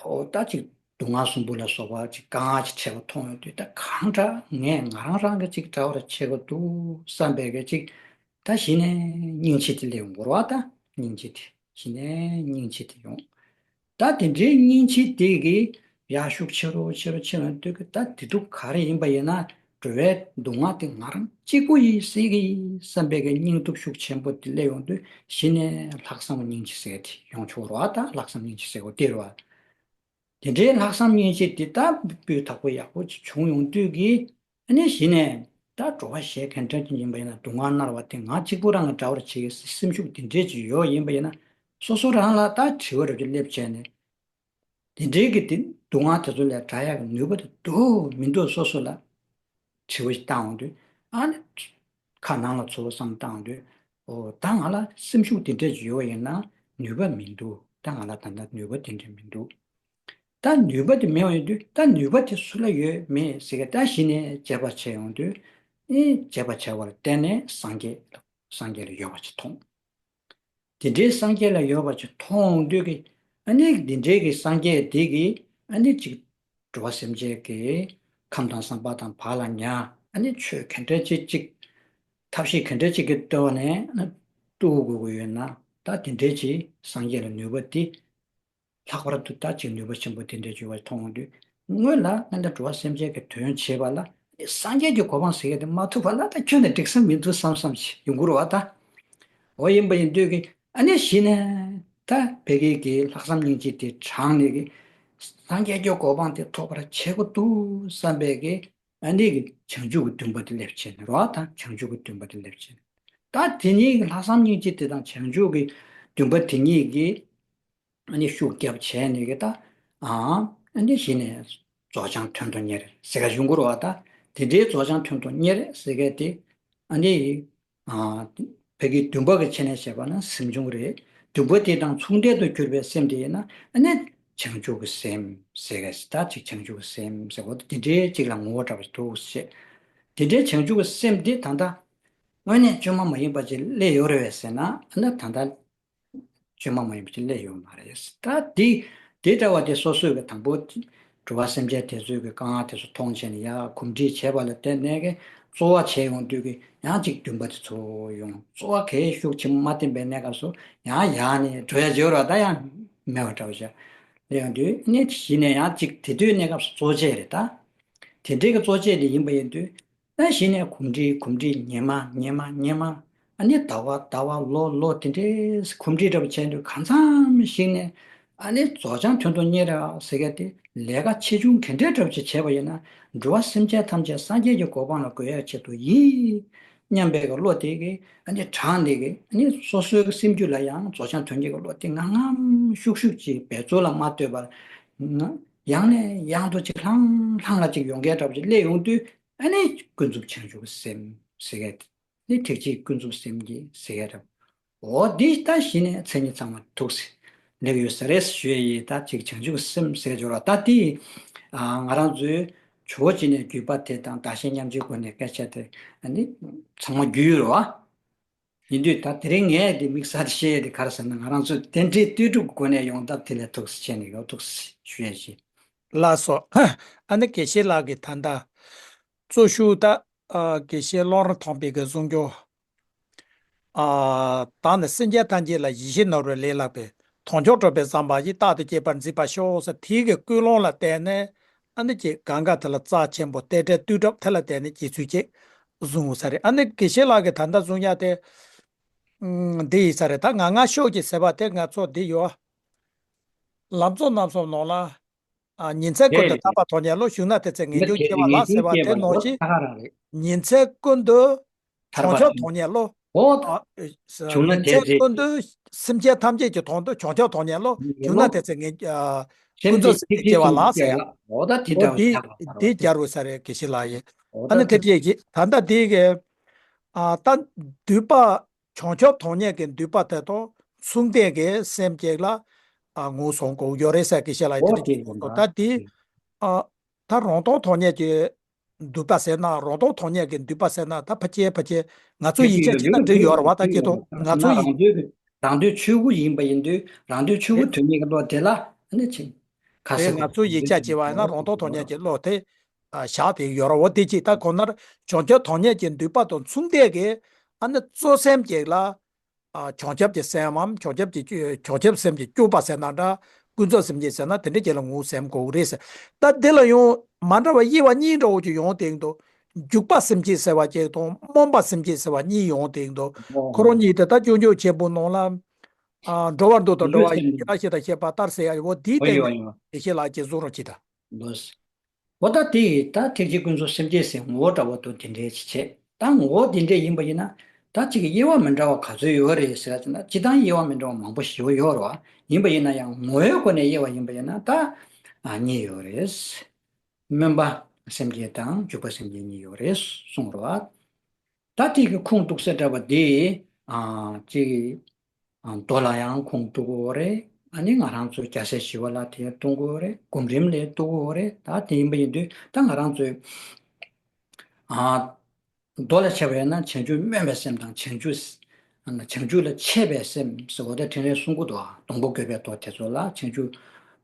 འོ་ད་ཅིག་སྡུག་བསྔལ་གསུམ་པོ་ལ་སོགས་པ་ཅིག་དཀའ་ངལ་ཅིག་འཕྲད་པ་མཐོང་ཡོང་དུས་ད་གང་དྲག་ངས་ང་རང་རང་གི་ཅིག་དྲག་པར་བྱེད་དགོས་འདུག་བསམ་པའི་གི་ཅིག་ད་གཞི་ནས་སྙིང་རྗེ་དེ་སླེབས་ཡོང་གི་རེད་བ། ད་སྙིང་རྗེ་དེ་གཞི་ནས་སྙིང་རྗེ་དེ་ཡོང་། ད་དེ་འདྲའི་སྙིང་རྗེ་དེ་གི་ཡར་ཤུགས་ཆེ་རུ་ཆེ་རུ་ཆེ་རུ་འདོད་གི་ད་དེ་དུས་ག་རེ་ཡིན་པ་ཡིན་ན་འགྲོ་བའི་སྡུག་བསྔལ་དེ་ང་རང་གཅིག་པུ་ཡིན་སྲིད་གི་བསམ་པའི་གི་སྙིང་སྟོབས་ཤུགས་ཆེན་པོ་དེ་སླེབས་ཡོང་དུས་གཞི་ནས་ལྷག་བསམ་སྙིང་རྗེ་ཟེར་དེ་ཡོང་ཆོག་རེད་བ། ད་ལྷག་བསམ་སྙིང་རྗེ་ཟེར་གོ་དེ་རེད་བ། དེ་འདྲའི་ལྷག་བསམ་སྙིང་རྗེ་དེ་ད་སྤུས་དག་པོ་ཡག་པོ་ཅིག་བྱུང་ཡོང་དུས་ཀྱི་ཨ་ནི་གཞི་ནས་ད་འགྲོ་བ་གཞན་ག་འདྲ་ཅིག་ཡིན་པ་ཡིན་ན་སྡུག་བསྔལ་མནར་བ་དེ་ང་གཅིག་པུ་རང་གི་འདྲ་བར་བྱེད་ཀྱི་སེམས་ཤུགས་དེ་འདྲས་ཅིག་ཡོད་ཡིན་པ་ཡིན་ན་སོ་སོ་རང་ལ་ད་དྲི་བ་རེ་ཅིག་སླེབས་བྱས་ནས་དེ་འདྲའི་གི་དེ་སྡུག་བསྔལ་དེ་ཚོ་ལས་བྲལ་ཡག་གི་ནུས་པ་དེ་འདུག་མི་འདུག་སོ་སོ་ལ་དྲི་བ་ཞིག་བཏང་ཡོང་དུས་ཨ་ནི་ཁ་ནང་ལ་ཚུར་བསམ་བཏང་ཡོང་དུས་ཨོ་ད་ང་ལ་སེམས་ཤུགས་དེ་འདྲས་ཅིག་ཡོད་ཡིན་ན་ནུས་པ་མི་འདུག་ད་ང་ལ་ད་ལྟ་ནུས་པ་དེ་འདྲས་མི་འདུག་ད་ནུས་པ་དེ་མེད་པ་ཡིན་དུས་ད་ནུས་པ་དེ་སུ་ལ་ཡོད་མེད་ཟེར་གི་ད་གཞི་ནས་དཔྱད་པ་བྱས་ཡོང་དུས་ཨེ་དཔྱད་པ་བྱས་པ་ལ་བརྟེན་ནས་སངས་རྒྱས་སངས་རྒྱས་ལ་ཡོད་པ་ཅིག་མཐོང་། དེ་འདྲའི་སངས་རྒྱས་ལ་ཡོད་པ་ཅིག་མཐོང་ཡོང་དུས་ཀྱི་ཨ་ནི་དེ་འདྲའི་གི་སངས་རྒྱས་དེ་གི་ཨ་ནི་ཅིག་འགྲོ་བ་སེམས་ཅན་གྱི་ཁམས་དང་བསམ་པ་དང་བག་ལ་ཉལ་ཨ་ནི་ཆོས་ག་འདྲ་ཅིག་ཅིག་ཐབས་ཤེས་ག་འདྲ་ཅིག་གི་ཐོག་ནས་ཨ་ནི་བཏུལ་དགོས་ཀྱི་ཡོད་ན་ད་དེ་འདྲའི་ཅིག་སངས་རྒྱས་ལ་ནུས་པ་དེ། ལྷག་པར་དུ་ད་ཅིག་ནུས་པ་ཆེན་པོ་དེ་འདྲའི་འབྱུང་བ་མཐོང་དུས་སྔོན་ལ་ཨ་ནི་འགྲོ་བ་སེམས་ཅན་གྱི་དོན་བྱེད་པ་ལ་སངས་རྒྱས་ཀྱི་གོ་འཕང་ཟེར་ཡས་དེ་མ་ཐུབ་པ་ལ་ད་ཁྱོན་ནས་འགྲིག་ས་མི་འདུག་བསམ་བསམ་ཞིག་ཡོང་གི་རེད་བ་ད། འོ་ཡིན་པ་ཡིན་དུས་ཀྱི་ཨ་ནི་གཞི་ནས་ད་བོད་སྐད་ཀྱི་ལྷག་བསམ་སྙིང་རྗེ་དེ་དྲངས་ནས་ཀྱི་སངས་རྒྱས་ཀྱི་གོ་འཕང་དེ་ཐོབ་པར་བྱེད་དགོས་འདུག་བསམ་པའི་གི་ཨ་ནི་གི་བྱང་ཆུབ་ཀྱི་འདུན་པ་དེ་སླེབས་བྱས་ནས་རེད་བ་ད་བྱང་ཆུབ་ཀྱི་འདུན་པ་དེ་སླེབས་བྱས་ནས་ད་དེ་ཉིད་ཀྱི་ལྷག་བསམ་སྙིང་རྗེ་དེ་དང་བྱང་ཆུབ་ཀྱི་འདུན་པ་དེ་ཉིད་ཀྱི། ཨ་ནི་ཤུགས་རྒྱབ་བྱས་ནས་ཀྱི་ད། ཨ་ནི་གཞི་ནས་རྫོགས་བྱང་དོན་དུ་གཉེར་ཟེར་ག་ཡོང་གི་རེད་བ་ད། དེ་འདྲའི་རྫོགས་བྱང་དོན་དུ་གཉེར་ཟེར་ག་དེ། ཨ་ནི། ཨ་བོད་ཀྱི་འདུན་པ་གི་ཆ་ནས་བཤད་པ་ན་སེམས་བྱུང་རེད། འདུན་པ་དེ་དང་མཚུངས་ལྡན་དུ་གྱུར་པའི་སེམས་དེ་ཡིན་ན་ཨ་ནི་བྱང་ཆུབ་ཀྱི་སེམས་ཟེར་ག་ད་ཅིག་བྱང་ཆུབ་ཀྱི་སེམས་ཟེར་གོ་དེ་འདྲའི་ཅིག་ལ་ངོ་བོ་འདྲ་བ་ཞིག་འདུག་ཟེར། དེ་འདྲའི་བྱང་ཆུབ་ཀྱི་སེམས་དེ་ད་ལྟ་དངོས་གནས་བཅོས་མ་མ་ཡིན་པ་ཅིག་སླེབས་ཡོད་རེད་བས་ཟེར་ན་ཨ་ནི་ད་ལྟ། བཅོས་མ་མ་ཡིན་པ་ཅིག་སླེབས་ཡོད་མ་རེད། ད་དེ་དེ་འདྲ་བ་དེ་སོ་སོའི་གི་དང་པོ་འགྲོ་བ་སེམས་ཅན་དེ་ཚོའི་གི་དཀའ་ངལ་དེ་ཚོ་མཐོང་བྱས་ནས་ཡ་གོམས་འདྲིས་བྱས་པ་ལ་བརྟེན་ནས་གི་གཙོ་བོ་བྱས་ཡོང་དུས་གི་ཡང་ཅིག་འདུན་པ་དེ་ཚོ་ཡོང་གཙོ་བོ་གལ་ཤུགས་ཆེན་པོ་མ་བསྟེན་པའི་གནས་སྐབས་སུ་ཡང་ཡར་ནས་འགྲོ་ཡ་བརྗོད་རོགས་ད་ཡང་མེད་པ་འདྲ་བོ་བྱས་སླེབས་ཡོང་དུས་གནས་དེ་གཞི་ནས་ཡང་ཅིག་དེ་དུས་གནས་སྐབས་སུ་གཙོ་བྱས་རེད་ད། དེ་འདྲའི་གི་གཙོ་བྱས་དེ་ཡིན་པ་ཡིན་དུས། ད་གཞི་ནས་གོམས་འདྲིས་གོམས་འདྲིས་ཉི་མ་ཉི་མ་ཉི་མ། ཨ་ནི་ཟླ་བ་ཟླ་བ་ལོ་ལོ་དེ་འདྲའི་གོམས་འདྲིས་འདྲ་པོ་བྱས་དུས་གང་འཚམ་ཞིག་ནས་ཨ་ནི་རྫོགས་བྱང་དོན་དུ་གཉེར་ཟེར་མཁན་དེ་ལས་ཀ་ཆེ་ཆུང་ག་འདྲའི་འདྲ་པོ་ཅིག་བྱས་པ་ཡིན་ན་འགྲོ་བ་སེམས་ཅན་ཐམས་ཅད་སངས་རྒྱས་ཀྱི་གོ་འཕང་ལ་འགོད་ཡག་ཆེད་དུ་ཡིན་སྙམ་པའི་བློ་དེ་གིས་ཨ་ནི་དྲངས་ནས་ཀྱི་ཨ་ནི་སོ་སོའི་སེམས་རྒྱུད་ལ་ཡང་རྫོགས་བྱང་དོན་གཉེར་གྱི་བློ་དེ་ངང་ངམ་ཤུགས་ཤུགས་ཀྱིས་འབད་རྩོལ་ལ་མ་ལྟོས་པར་ཡང་ནས་ཡང་དུ་ཅིག་ལྷང་ལྷང་ལ་ཅིག་ཡོང་མཁན་འདྲ་པོ་ཅིག་སླེབས་ཡོང་དུས་ཨ་ནི་ཀུན་རྫོབ་བྱང་ཆུབ་ཀྱི་སེམས་ཟེར་མཁན་དེ། ནི་ཐེག་ཆེན་ཀུན་རྫོབ་སེམས་བསྐྱེད་ཟེར་ཡ་རེད། འོ་འདི་ལྟ་ཞིག་ནས་མཚན་ཉིད་ཚང་མ་ཐུགས་སུ་སླེབས་ཡོད་ས་རེད་ཞུ་ཡ་ཡིན། ད་ཅིག་བྱང་ཆུབ་སེམས་ཟེར་འབྱོར་བ་ད་དེ་ང་རང་ཚོའི་ཇོ་བོ་རྗེ་ནས་བརྒྱུད་པ་དེ་དང་བདག་གཞན་མཉམ་བརྗེའི་སྒོ་ནས་སྐད་ཆ་དེ་ནི་ཚང་མ་བརྒྱུད་ཡོད་རེད་བ། ཡིན་དུས་ད་དེ་རིང་ངས་དེ་དམིགས་བསལ་དུ་བཤད་ཡ་དེ་ག་རེ་ཟེར་ན་ང་རང་ཚོ་རྟེན་འབྲེལ་ལྟོས་གྲུབ་སྒོ་ནས་ཡོང་སྟབས་དེ་ལས་ཐུགས་སུ་ཆེ་ནས་ཡོད་ཐུགས་སུ་ཞུ་ཡ་ཞིག་ལགས་སོ། ཨ་ནི་དགེ་བཤེས་ལགས་ཀྱིས་ད་ལྟ་གཙོ་ཤུགས་ད་ཨ་དགེ་བཤེས་ཀློང་ར་ཐོགས་པའི་གི་གསུང་རྒྱུ། ཨ་བདག་ནི་སེམས་ཅན་ཐམས་ཅད་ལ་ཞི་བྱེད་ནོར་བུའི་ལས་ལགས་པས། དོན་མཆོག་གྲུབ་པའི་བསམ་པ་ཡིས། རྟག་ཏུ་སྐྱེད་པར་མཛད་པར་ཤོག་ཟེར་དེའི་གི་ཀུན་སློང་ལ་བརྟེན་ནས་ཨ་ནི་ཀྱི་གང་ག་དེ་ལ་རྩ་ཆེན་པོ་རྟེན་འབྲེལ་ལྟོས་གྲུབ་དེ་ལ་བརྟེན་ནས་སྐྱེ་ཚུལ་ཅིག་བཟུང་ས་རེད། ཨ་ནི་དགེ་བཤེས་ལགས་ཀྱིས་ད་ལྟ་གསུང་ཡ་དེ་ཨུམ་འདི་ཡིན་ས་རེད། ད་ང་ང་ཤོག་ཅིག་ཟེར་བ་དེ་ང་ཚོ་འདི་ཡོད། ལམ་གཙོ་རྣམ་གསུམ་ནང་ལ། ཨ་ཉིན་མཚན་ཀུན་ཏུ་ཐར་པ་མཐོང་ནས་བློ། བཞུགས་ན་དེ་ཚེ་ངེས་འབྱུང་སྐྱེ་བ་ལགས་ཟེར་བ་དེ་ནང་བཞིན། ཉིན་མཚན་ཀུན་ཏུ་བྱང་ཆུབ་མཐོང་ནས་བློ། ཨོ། ཨ་བྱུང་ན་ཉིན་དེ་མཚན་ཚེ་ཀུན་ཏུ་སེམས་ཅན་ཐམས་ཅད་ཀྱི་དོན་དུ་བྱང་ཆུབ་མཐོང་ནས་བློ། བཞུགས་ན་དེ་ཚེ་ངེས་ཨ་ཀུན་རྫོབ་སེམས་བསྐྱེད་སྐྱེ་བ་ལགས་ཟེར་ཡ། ཨོ་ད་དེ་འདྲ་བ་ཞིག་ཆགས་པ་འདི་སྦྱར་བ་ས་རེད་དགེ་བཤེས་ལགས་ཡིན། ཨོ་ཨ་ནི་ད་དེ་དེ་ཀྱི་ད་ལྟ་འདི་གི་ཨ་ད་འདུས་པ། བྱང་ཆུབ་མཐོང་ནས་ཀྱི་འདུས་པ་དེ་དང་མཚུངས་ལྡན་གྱི་སེམས་བསྐྱེད་ལ་ཨ་ངོས་བཟུང་དགོས་ཡོད་རེད་ཟེར་གི་བཤད་ལ་ཡིན་དེ་འདྲ་ཅིག་གསུངས་འདུག་ད་དེ་ཨ་ད་རང་སྟོང་མཐོང་ནས་ཀྱི་འདུས་པ་ཟེར་ན་རང་སྟོང་མཐོང་ནས་ཀྱི་འདུས་པ་ཟེར་ན་ད་ཕ་ཁྱེད་ཕ་ཁྱེད་ང་ཚོ་ཡིག་ཆ་ཅིག་ན་འབྲི་ཡོད་རེད་བ། ད་ཀྱི་དང་ང་ཚོ་ཡིག་རང་དོན་ཆོས་སྐུ་ཡིན་པ་ཡིན་དུས་རང་དོན་ཆོས་སྐུ་དོན་གཉེར་གྱི་བློ་དེ་ལ་ནི་ཆིང་ཁ་རེད། གསལ་ང་ཚོ་ཡིག་ཆ་ཅིག་བ་ཡིན་ན་རང་སྟོང་མཐོང་ནས་ཀྱི་བློ་དེ། བཞག་དེ་ཡོད་ར། འོ་དེ་ཅིག་ད་ཁོ་ནར་བྱང་ཆུབ་མཐོང་ནས་ཀྱི་འདུས་པ་དང་མཚུངས་ལྡན་གྱི་ཨ་ནི་གཙོ་སེམས་ཅིག་ལ་བྱང་ཆུབ་ཀྱི་སེམས་མམ་བྱང་ཆུབ་ཀྱི་བྱང་ཆུབ་སེམས་ཀྱི་སྤྱོད་པ་ཟེར་ན་འདྲ། ཀུན་རྫོབ་སེམས་བསྐྱེད་ཟེར་ན་དེ་འདྲ་ཅིག་ལ་ངོས་ཟིན་དགོས་རེད་ཟེར། ད་དེ་ལ་ཡང་མ་འདྲ་བ་དབྱེ་བ་གཉིས་འདྲ་བོ་ཅིག་ཡོང་སྟེང་དུ་འཇུག་པ་སེམས་བསྐྱེད་ཟེར་བ་ཅིག་དང་སྨོན་པ་སེམས་བསྐྱེད་ཟེར་བ་གཉིས་ཡོང་སྟེང་དུ་ཁོ་རང་གཉིས་དེ་ད་སྐྱོན་བརྗོད་ཆེན་པོ་ནང་ལ་འགྲོ་བར་འདོད་དང་འགྲོ་བ་ཡི་ཤེས་དང་ཤེས་པ་ལྟར་ཟེར་ཡ་འོ་དེའི་སྟེང་ནས་དགེ་བཤེས་ལགས་ཀྱིས་གསུང་རོགས་གྱིས་ད། འོ་ད་དེ་ད་ཐེག་ཆེན་ཀུན་རྫོབ་སེམས་བསྐྱེད་ཟེར་ངོ་བོ་འདྲ་བོ་དང་དེ་འདྲའི་ཅིག་བྱས། ད་ངོ་བོ་དེ་འདྲའི་ཡིན་པ་ཡིན་ན་ད་ཅིག་གི་དབྱེ་བ་མི་འདྲ་བ་ག་ཚོད་ཡོད་རེད་ཟེར་ན་སྤྱིར་བཏང་དབྱེ་བ་མི་འདྲ་བ་མང་པོ་ཞིག་ཡོད་རེད་བ། ཡིན་པ་ཡིན་ན་ཡང་ངོ་བོའི་སྒོ་ནས་དབྱེ་བ་ཡིན་པ་ཡིན་ན་ད་ཨ་གཉིས་ཡོད་རེད། སྨོན་པ་སེམས་བསྐྱེད་དང་འཇུག་པ་སེམས་བསྐྱེད་གཉིས་ཡོད་རེད་གསུངས་རེད་བ། ད་དེ་གི་ཁུངས་གཏུགས་ས་འདྲ་བ་དེ་ཨ་ཅིག་མདོ་ལ་ཡང་ཁུངས་གཏུགས་ཡོད་རེད། ཨ་ནི་ང་རང་ཚོ་རྒྱལ་སྲས་ཞི་བ་ལྷ་དེ་གཏུགས་ཡོད་རེད། སྒོམ་རིམ་ལ་གཏུགས་ཡོད་རེད། ད་དེ་ཡིན་པ་ཡིན་དུས་ད་ང་རང་ཚོས་ཨ་མདོ་ལ་བྱས་པ་ཡིན་ན་བྱང་ཆུབ་སྨོན་པའི་སེམས་དང་བྱང་ཆུབ་བྱང་ཆུབ་ལ་མཆེད་པའི་སེམས་ཟེར་བ་དེ་ཕྲིན་ལས་གསུང་གི་འདུག་སྡོང་པོ་བཀོད་པའི་མདོ་དེ་ཚོ་ལ་བྱང་ཆུབ་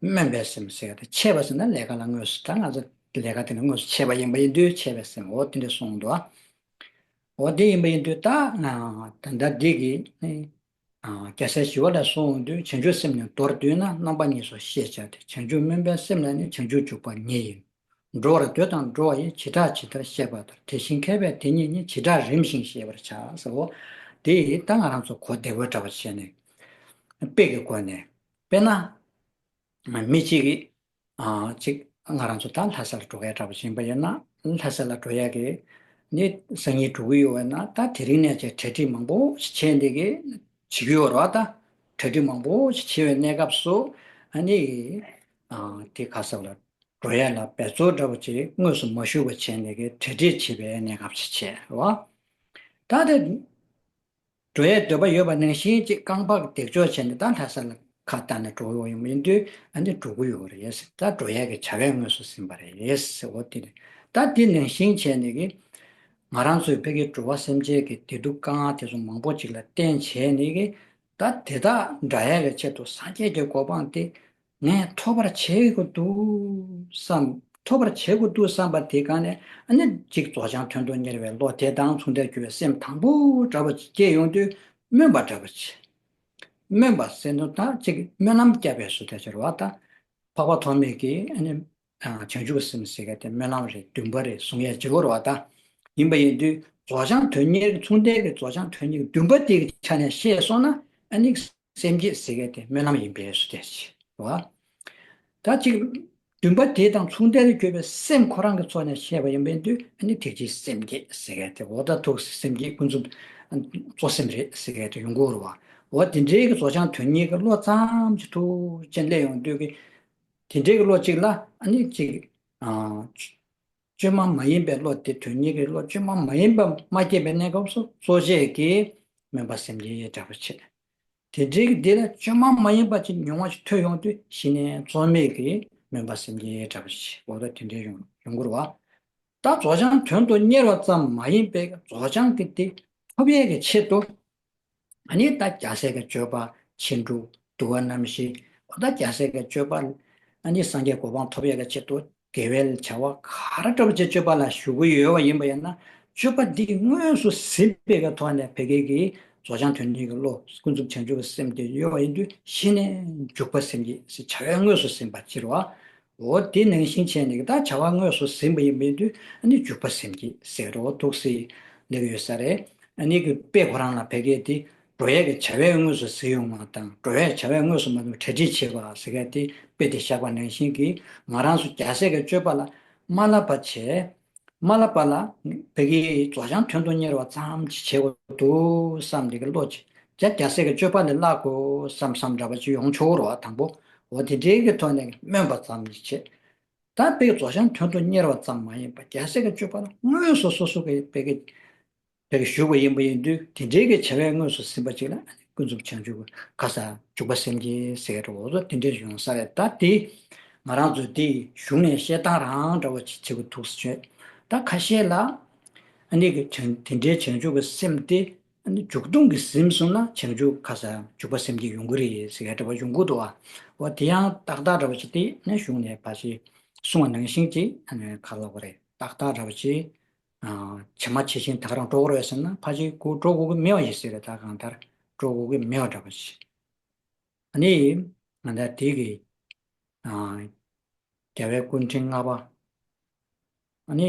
སྨོན་པའི་སེམས་ཟེར་ཏེ་མཆེད་པ་ཟེར་ན་ལས་ཀ་ལ་དངོས་སུ་ད་ང་ཚོ་ལས་ཀ་དེ་ནི་དངོས་སུ་མཆེད་པ་ཡིན་པ་ཡིན་དུས་མཆེད་པའི་སེམས་འོ་དེ་འདྲ་གསུངས་འདུག་འོ་དེ་ཡིན་པ་ཡིན་དུས་ད་ད་ལྟ་འདི་གི་རྒྱལ་སྲས་ཞི་བ་ལྷས་གསུངས་དུས་བྱང་ཆུབ་སེམས་ནི་མདོར་བསྡུས་ན་རྣམ་པ་གཉིས་སུ་ཤེས་བྱ་སྟེ། བྱང་ཆུབ་སྨོན་པའི་སེམས་ལ་ནི་བྱང་ཆུབ་འཇུག་པ་ཉིད་ཡིན། འགྲོ་བར་འདོད་དང་འགྲོ་བ་ཡི། བྱེ་བྲག་ཇི་ལྟར་ཤེས་པ་ལྟར། དེ་བཞིན་མཁས་པས་དེ་ཉིད་ནི། བྱེ་བྲག་རིམ་བཞིན་ཤེས་པར་བྱ། ཟེར་བོ། དེ་ཡིས་ད་ང་རང་ཚོ་གོ་བདེ་བོ་འདྲ་བ་བྱས་ནས་དཔེ་གི་སྒོ་ནས་དཔེར་ན། མི་གཅིག་གིས་ཨ་གཅིག་ང་རང་ཚོ་ད་ལྷ་ས་ལ་འགྲོ་ཡ་འདྲ་བ་ཞིག་ཡིན་པ་ཡིན་ན་ལྷ་ས་ལ་འགྲོ་ཡ་གི་ནི་སང་ཉིན་འགྲོ་གི་ཡོད་པ་ན་ད་དེ་རིང་ནས་བྱས་གྲ་སྒྲིག་མང་པོ་ཞིག་བྱས་འདི་གི་བྱེད་ཀྱི་ཡོད་རེད་བ། ད་གྲ་སྒྲིག་མང་པོ་ཞིག་བྱེད་པའི་གནས་སྐབས་སུ་ཨ་ནི་ཨ་དེ་ག་ས་ལ་འགྲོ་ཡ་ལ་འབད་རྩོལ་འདྲ་བ་ཅིག་དངོས་སུ་མ་ཞུགས་པ་བྱས་འདི་གི་གྲ་སྒྲིག་བྱེད་པའི་གནས་སྐབས་ཞིག་བྱས་རེད་བ། ད་དེ། འགྲོ་ཡའི་འདོད་པ་ཡོད་པ་ནང་བཞིན་གཅིག་རྐང་པ་གི་འདེགས་འཇོག་བྱས་ནས་ད་ལྷ་ས་ལ་ཁ་བཏགས་ནས་འགྲོ་ཡོང་ཡིན་དུས་ཨ་ནི་འགྲོ་གི་ཡོད་རེད། ད་འགྲོ་ཡ་གི་བྱ་བའི་དངོས་སུ་ཟིན་པ་རེད། འོ་དེ་རེད། ད་དེ་ནང་བཞིན་བྱས་ནས་གི་ང་རང་ཚོའི་བོད་ཀྱི་འགྲོ་བ་སེམས་ཅན་གྱི་བདེ་སྡུག་དཀའ་ངལ་དེ་ཚོ་མང་པོ་ཅིག་ལ་བརྟེན་བྱས་ནས་གི་ད་དེ་དག་འདྲ་ཡ་གི་ཆེད་དུ་སངས་རྒྱས་ཀྱི་གོ་འཕང་དེ། ངས་ཐོབ་པར་བྱེད་དགོས་འདུག་བསམ། ཐོབ་པར་བྱེད་དགོས་འདུག་བསམ་པ་དེ་ག་ནས་ཨ་ནི་གཅིག་རྫོགས་བྱང་དོན་དུ་གཉེར་བའི་བློ་དེ་དང་མཚུངས་ལྡན་གྱུར་བའི་སེམས་དང་པོ་འདྲ་བ་སྐྱེས་ཡོང་དུས་སྨོན་པ་འདྲ་བ་བྱེད། སྨོན་པ་ཟེར་དུས་ད་གཅིག་སྨོན་ལམ་བརྒྱབ་པའི་བཟོ་ལྟ་ཅིག་རེད་བ། ད་འཕགས་པ་ཐོགས་མེད་ཀྱིས་ཨ་ནི་བྱང་ཆུབ་སེམས་ཟེར་མཁན་དེ་སྨོན་ལམ་རེད། བདུན་པ་རེད་གསུང་ཡས་བྱེད་དགོས་རེད་བ། ད་ཡིན་པ་ཡིན་དུས་ རྫོགས་བྱང་དོན་གཉེར་གྱི་མཚུངས་ལྡན་གྱི་རྫོགས་བྱང་དོན་གཉེར་གྱི་འདུན་པ་དེ་གི་ཆ་ནས་བཤད་སོང་ན་ཨ་ནི་སེམས་བསྐྱེད་ཟེར་མཁན་དེ་སྨོན་ལམ་ཡིན་པས་སུ་དེ་བྱེད་བ། ད་ཅིག་འདུན་པ་དེ་དང་མཚུངས་ལྡན་དུ་གྱུར་པའི་སེམས་ཁོ་རང་གི་ཚོགས་ནས་བཤད་པ་ཡིན་པའི་དུས་ཨ་ནི་ཐེག་ཆེན་སེམས་བསྐྱེད་ཟེར་མཁན་དེ་འོ་ད་ཐུགས་སེམས་བསྐྱེད་ཀུན་རྫོབ་གཙོ་སེམས་རེད་ཟེར་མཁན་དེ་ཡོང་གི་ཡོད་རེད་བ། འོ་དེ་འདྲའི་གི་རྫོགས་བྱང་དོན་གཉེར་གྱི་བློ་ཙམ་ཅིག་ཐུགས་རྗེ་ཆེན་སླེབས་ཡོང་དུས་ཀྱི་དེ་འདྲའི་གི་བློ་གཅིག་ལ་ཨ་ནི་ཅིག་ཨ། བཅོས་མ་མ་ཡིན་པའི་བློ་དེ་དོན་གཉེར་གྱི་བློ་བཅོས་མ་མ་ཡིན་པ་མ་སྐྱེས་པའི་གནས་སྐབས་སུ་གཙོ་བྱས་ཀྱི་སྨོན་པ་སེམས་བསྐྱེད་འདྲ་པོ་བྱེད། དེ་འདྲའི་གི་དེ་ལ་བཅོས་མ་མ་ཡིན་པ་ཅིག་མྱོང་བ་ཞིག་ཐོས་ཡོང་དུས་གཞི་ནས་རྩོལ་མེད་ཀྱི་སྨོན་པ་སེམས་བསྐྱེད་འདྲ་པོ་བྱེད་འོ་ད་དེ་འདྲའི་ཡོང་ཡོང་གི་རེད་བ། ད་རྫོགས་བྱང་དོན་དུ་གཉེར་བ་ཙམ་མ་ཡིན་པའི་རྫོགས་བྱང་གི་དེ་ཐོབ་ཡས་ཀྱི་ཆེད་དུ། ཨ་ནི་ད་རྒྱལ་སྲས་ཀྱི་སྤྱོད་པ་ཕྱིན་དྲུག་བསྡུ་བ་རྣམ་བཞི། འོ་ད་རྒྱལ་སྲས་ཀྱི་སྤྱོད་པ་ཨ་ནི་སངས་རྒྱས་གོ་འཕང་ཐོབ་ཡས་ཀྱི་ཆེད་དུ་དགེ་བའི་བྱ་བ་ག་རེ་འདྲ་པོ་ཅིག་སྤྱོད་པ་ལ་ཞུགས་ཀྱི་ཡོད་པ་ཡིན་པ་ཡིན་ན་སྤྱོད་པ་འདི་དངོས་སུ་ཟིན་པའི་གི་ཐོག་ནས་བོད་སྐད་ཀྱི་རྫོགས་བྱང་དོན་གཉེར་གྱི་བློ་ཀུན་རྫོབ་བྱང་ཆུབ་ཀྱི་སེམས་དེ་ཡོད་པ་ཡིན་དུས་གཞི་ནས་འཇུག་པ་སེམས་བསྐྱེད་ཟེར་བྱ་བའི་དངོས་སུ་ཟིན་པ་ཅིག་རེད་བ། འོ་དེ་ནང་བཞིན་བྱས་ནས་ད་བྱ་བ་དངོས་སུ་ཟིན་པ་ཡིན་པའི་དུས་ཨ་ནི་འཇུག་པ་སེམས་བསྐྱེད་ཟེར་རོ་ཐུགས་སྲས་ལེགས་ཡོད་ས་རེད། ཨ་ནི་གི་དཔེ་ཁོ་རང་ལ་བོད་སྐད་དེ་འགྲོ་ཡས་ཀྱི་བྱ་བའི་དངོས་སུ་ཟིན་ཡོང་བ་དང་འགྲོ་ཡས་བྱ་བའི་དངོས་སུ་མ་ཐོབ་གྲ་སྒྲིག་བྱེད་པ་ཟེར་མཁན་དེ་དཔེ་དེ་བཞག་པ་ནང་བཞིན་གྱི་ང་རང་ཚོ་རྒྱལ་སྲས་ཀྱི་སྤྱོད་པ་ལ་མ་བསླབ་པ་བྱས། མ་བསླབ་པ་ལ་བོད་ཀྱི་རྫོགས་བྱང་དོན་དུ་གཉེར་བ་ཙམ་ཅིག་བྱེད་དགོས་འདུག་བསམ་དེ་གི་བློ་ཅིག་རྒྱལ་སྲས་ཀྱི་སྤྱོད་པ་ལས་བརླག་དགོས་བསམ་བསམ་འདྲ་པོ་ཅིག་ཡོང་ཆོག་རོགས་དང་པོ། འོ་དེ་འདྲའི་གི་ཐོག་ནས་སྨོན་པ་ཙམ་ཅིག་བྱེད། ད་དཔེ་རྫོགས་བྱང་དོན་དུ་གཉེར་བ་ཙམ་མ་ཡིན་པར་རྒྱལ་སྲས་ཀྱི་སྤྱོད་པ་ལ་དངོས་སུ་སོ་སོ་གི་དཔེ་གི་དཔེ་གི་ཞུགས་པ་ཡིན་པ་ཡིན་དུས་དེ་འདྲའི་གི་བྱ་བའི་དངོས་སུ་ཟིན་པ་ཅིག་ལ་ཀུན་རྫོབ་བྱང་ཆུབ་ཀྱི་ཁ་ས་འཇུག་པ་སེམས་བསྐྱེད་ཟེར་རོ་འོ་ཚོ་དེ་འདྲའི་ཡོང་ས་རེད། ད་དེ་ང་རང་ཚོ་དེ་གཞུང་ནས་བཤད་སྟངས་རང་འདྲ་བོ་ཅིག་བྱེད་དགོས་ཐུགས་སུ་ཆུད། ད་ཁ་ཤས་ལ་ཨ་ནི་གི་བྱང་དེ་འདྲའི་བྱང་ཆུབ་ཀྱི་སེམས་དེ་ཨ་ནི་འཇུག་ལྡོག་གིས་ཟིན་སོང་ན་བྱང་ཆུབ་ཁ་ས་འཇུག་པ་སེམས་བསྐྱེད་ཡོང་གི་རེད་ཟེར་ཡ་འདྲ་བ་ཡོང་གི་འདུག་བ། འོ་དེ་ཡང་ཏག་ཏག་འདྲ་བ་ཅིག་དེ་ནས་གཞུང་ནས་ཕལ་ཆེར་གསུངས་པ་ནང་བཞིན་ཅིག་ཨ་ནི་ག་ལབ་དགོས་རེད། ཏག་ཏག་འདྲ་བ་ཅིག་ཨ། ཇི་མ་ཇི་བཞིན་ད་ག་རང་འགྲོ་དགོས་རེད་ཟེར་ན་ཕལ་ཆེར་ཁོ་འགྲོ་དགོས་ཀྱི་མེད་པ་ཞིག་ཟེར་རེད། ད་གང་ལྟར་འགྲོ་དགོས་ཀྱི་མེད་པ་འདྲ་པོ་ཞིག་ཨ་ནི་ང་ད་དེ་གི་ཨ། རྒྱལ་བའི་སྐུ་ཕྲེང་ལྔ་པ་ཨ་ནི་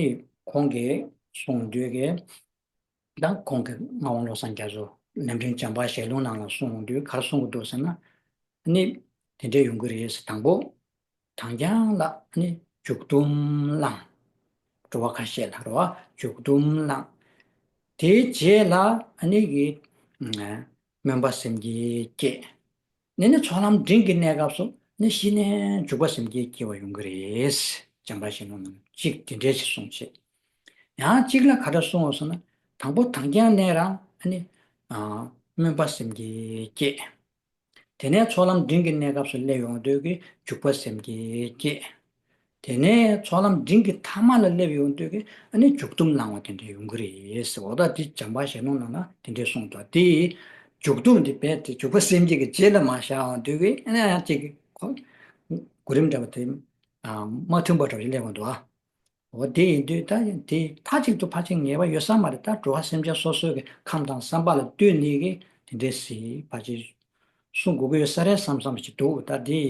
ཁོང་གིས་གསུངས་དུས་ཀྱི་ད་ཁོང་གི་ངག་དབང་བློ་བཟང་རྒྱ་མཚོ་ལམ་རིམ་བྱམས་པ་ཞལ་ལུང་ནང་ལ་གསུངས་དུས་ག་རེ་གསུང་གི་འདུག་ཟེར་ན། ནི་དེ་འདྲ་ཡོང་གི་རེད་ཟེར། དང་པོ། དང་རྐྱང་ལ་ནི་འཇུག་སྡོམ་བླངས། འགྲོ་བ་ཁ་ཤས་ལ་རོ་འཇུག་སྡོམ་བླངས། དེའི་རྗེས་ལ་ནི་གི་སྨོན་པ་སེམས་བསྐྱེད་བསྐྱེད། ནི་ནི་ཚོགས་ལམ་འབྲིང་གི་གནས་སྐབས་སུ་ནི་གཞི་ནས་འཇུག་པ་སེམས་བསྐྱེད་སྐྱེ་བ་ཡོང་གི་རེད། བྱམས་པ་ཞལ་ལུང་ནང་གཅིག་དེ་འདྲའི་ཞིག་གསུངས་བྱས། ཡང་གཅིག་ལ་ག་འདྲ་གསུངས་སོང་ན་དང་པོ་དང་རྐྱང་ནས་རང་ནི་སྨོན་པ་སེམས་བསྐྱེད་བསྐྱེད། དེ་ནས་ཚོགས་ལམ་འབྲིང་གི་གནས་སྐབས་སུ་སླེབས་ཡོང་དུས་ཀྱི་འཇུག་པ་སེམས་བསྐྱེད་བསྐྱེད། དེ་ནས་ཚོགས་ལམ་འབྲིང་གི་ཐ་མ་ལ་སླེབས་ཡོང་དུས་ཀྱི་ཨ་ནི་འཇུག་སྡོམ་བླང་བ་དེ་འདྲ་ཡོང་གི་རེད་ཟེར། འོ་ད་འདི་བྱམས་པ་ཞལ་ལུང་ནང་ན་དེ་འདྲ་གསུངས་འདུག་དེ་འཇུག་སྡོམ་འདི་རྦད་དེ་འཇུག་པ་སེམས་བསྐྱེད་ཀྱི་རྗེས་ལ་མར་བཞག་ཡོང་དུས་ཀྱི་ཨ་ནི་ཡང་གཅིག་གི་གོ་གོ་རིམ་འདྲ་བ་དེ་མ་མཐུན་པ་འདྲ་བ་ཞིག་སླེབས་ཡོང་འདུག་ཨ། འོ་དེ་ཡིན་དུས་ད་དེ་མཐའ་གཅིག་ཏུ་ཕལ་ཆེར་ངེས་པ་ཡོད་ས་མ་རེད། ད་འགྲོ་བ་སེམས་ཅན་སོ་སོའི་གི་ཁམས་དང་བསམ་པ་ལ་ལྟོས་ནས་གི་དེ་འདྲའི་སྲིད་ཕལ་ཆེར་གསུང་དགོས་ཀྱི་ཡོད་ས་རེད་བསམ་བསམ་ཞིག་འདུག་ད་དེ་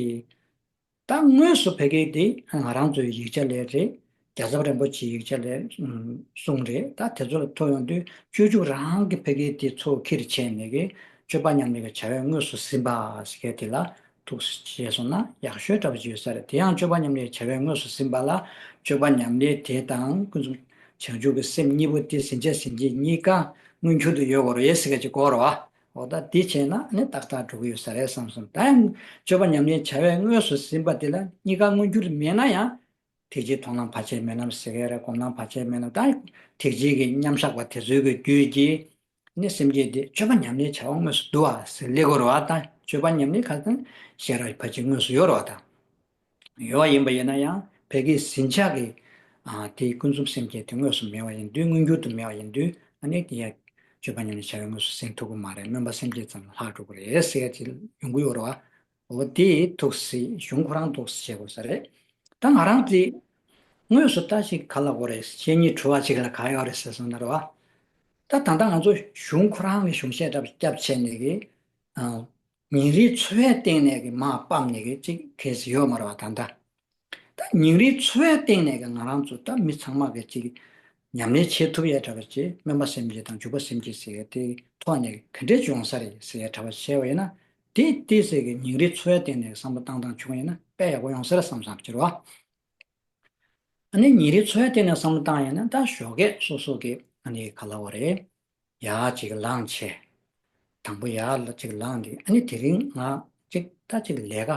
ད་དངོས་སུ་བོད་སྐད་དེ་ང་རང་ཚོའི་ཡིག་ཆ་ལས་རེད། རྒྱལ་ཚབ་རིན་པོ་ཆེའི་ཡིག་ཆ་ལས་གསུངས་རེད། ད་དེ་ཚོ་ལ་ཐོས་ཡོང་དུས་སྤྱོད་འཇུག་རང་གི་བོད་སྐད་དེ་ཚོ་ཁྱེར་བྱས་ནས་གི་སྤྱོད་པ་ཉམས་ལེན་གྱི་བྱ་བས་དངོས་སུ་ཟིན་པ་ཟེར་མཁན་དེ་ལ་ཐུགས་སུ་བཞེས་སོང་ན་ཡག་ཤོས་འདྲ་པོ་ཅིག་ཡོད་ས་རེད། དེ་ཡང་སྤྱོད་པ་ཉམས་ལེན་བྱ་བས་དངོས་སུ་ཟིན་པ་ལ་སྤྱོད་པ་ཉམས་ལེན་དེ་དང་ཀུན་རྫོབ་བྱང་ཆུབ་ཀྱི་སེམས་གཉིས་པོ་དེ་ཟིན་བྱ་ཟིན་བྱེད་གཉིས་ཀ་མངོན་གྱུར་དུ་ཡོད་དགོས་རེད་ཟེར་མཁན་ཅིག་གོ་རེད་བ། འོ་ད་དེ་བྱས་ན་ནི་ཏག་ཏག་འགྲོ་གི་ཡོད་ས་རེད་བསམ་སོང་། ད་ཡང་སྤྱོད་པ་ཉམས་ལེན་བྱ་བས་དངོས་སུ་ཟིན་པ་དེ་ལ་གཉིས་ཀ་མངོན་གྱུར་དུ་མེད་ན་ཡང་ཐེག་ཆེན་མཐོང་ལམ་བར་ཆད་མེད་ལམ་ཟེར་མཁན་རེད། སྒོམ་ལམ་བར་ཆད་མེད་ལམ། ད་ཐེག་ཆེན་གྱི་མཉམ་བཞག་པ་དེ་ཚོའི་གི་རྒྱུད་ཀྱི་ནི་སེམས་བསྐྱེད་དེ་སྤྱོད་པ་ཉམས་ལེན་བྱ་བ་དངོས་སུ་འདུ་བ་ཟེར་སླེབས་དགོས་རེད་བ། ད་སྤྱོད་པ་ཉམས་ལེན་ཁ་སང་ཤེས་རབ་ཀྱི་ཕར་ཕྱིན་དངོས་སུ་ཡོད་རེད་བ། ད་ཡོད་པ་ཡིན་པ་ཡིན་ན་ཡང་བོད་སྐད་ཟིན་བྱ་གི་ཨ་དེའི་ཀུན་རྫོབ་སེམས་བསྐྱེད་དེ་དངོས་སུ་མེད་པ་ཡིན་དུས་མངོན་གྱུར་དུ་མེད་པ་ཡིན་དུས་ཨ་ནི་དེ་ཡང་སྤྱོད་པ་ཉམས་ལེན་བྱ་བས་དངོས་སུ་ཟིན་ཐུབ་ཀྱི་མ་རེད། སྨོན་པ་སེམས་བསྐྱེད་ཙམ་ལ་ལྷག་འགྲོ་གི་རེད་ཟེར་ཡ་ཅིག་ཡོང་གི་ཡོད་རེད་བ། འོ་དེ་ཐུགས་སྲས་གཞུང་ཁོ་རང་ཐུགས་སྲས་བྱེད་དགོས་ས་རེད། ད་ང་རང་ཚོས་དངོས་སུ་ལྟ་ཞིག་ག་ལ་གོ་རེད། བཤེས་གཉེན་གྲུབ་པ་ཅིག་ལ་ག་ཡོད་རེད་ཟེར་སོང་ན་རེད་བ། ད་ད་ལྟ་ང་ཚོ་གཞུང་ཁོ་རང་གི་གཞུང་བཤད་འདྲ་པོ་སྐྱབས་བྱས་ནས་གི་ཨ། ཉིན་རེའི་འཚོ་བའི་སྟེང་ནས་གི་མར་སྤམ་ནས་གི་ཅིག་གལ་སྲིད་ཡོད་མ་རེད་བ། ད་ལྟ་ད་ཉིན་རེའི་འཚོ་བའི་སྟེང་ནས་གི་ང་རང་ཚོ་ད་མི་ཚང་མ་གི་ཅིག་ ཉམས་ལེན་བྱེད་ཐུབ་ཡས་འདྲ་བ་ཅིག་སྨོན་པ་སེམས་བསྐྱེད་དང་འཇུག་པ་སེམས་བསྐྱེད་ཟེར་ཡས་དེ་ཐོག་ནས་ག་འདྲས་ཅིག་ཡོང་ས་རེད་ཟེར་ཡས་འདྲ་བ་བྱས་པ་ཡིན་ན། དེ་ཏོག་ཙམ་གྱི་ཉིན་རེའི་འཚོ་བའི་སྟེང་ནས་བསམ་བློ་བཏང་སྟངས་བྱུང་བ་ཡིན་ན་དཔེ་ཡག་པོ་ཡོང་ས་རེད་བསམ་བསམ་གྱི་རེད་བ། ཨ་ནི་ཉིན་རེའི་འཚོ་བའི་སྟེང་ནས་བསམ་བློ་བཏང་ཡིན་ན་ད་ཞོགས་ཀས་སོ་སོ་གི་ཨ་ནི་ག་ལབ་དགོས་རེད། ཡར་ཅིག་ལངས་བྱས། དང་པོ་ཡར་ལ་ཅིག་ལངས་ཏེ་ཨ་ནི་དེ་རིང་ང་ཅིག་ད་ཅིག་ལས་ཀ་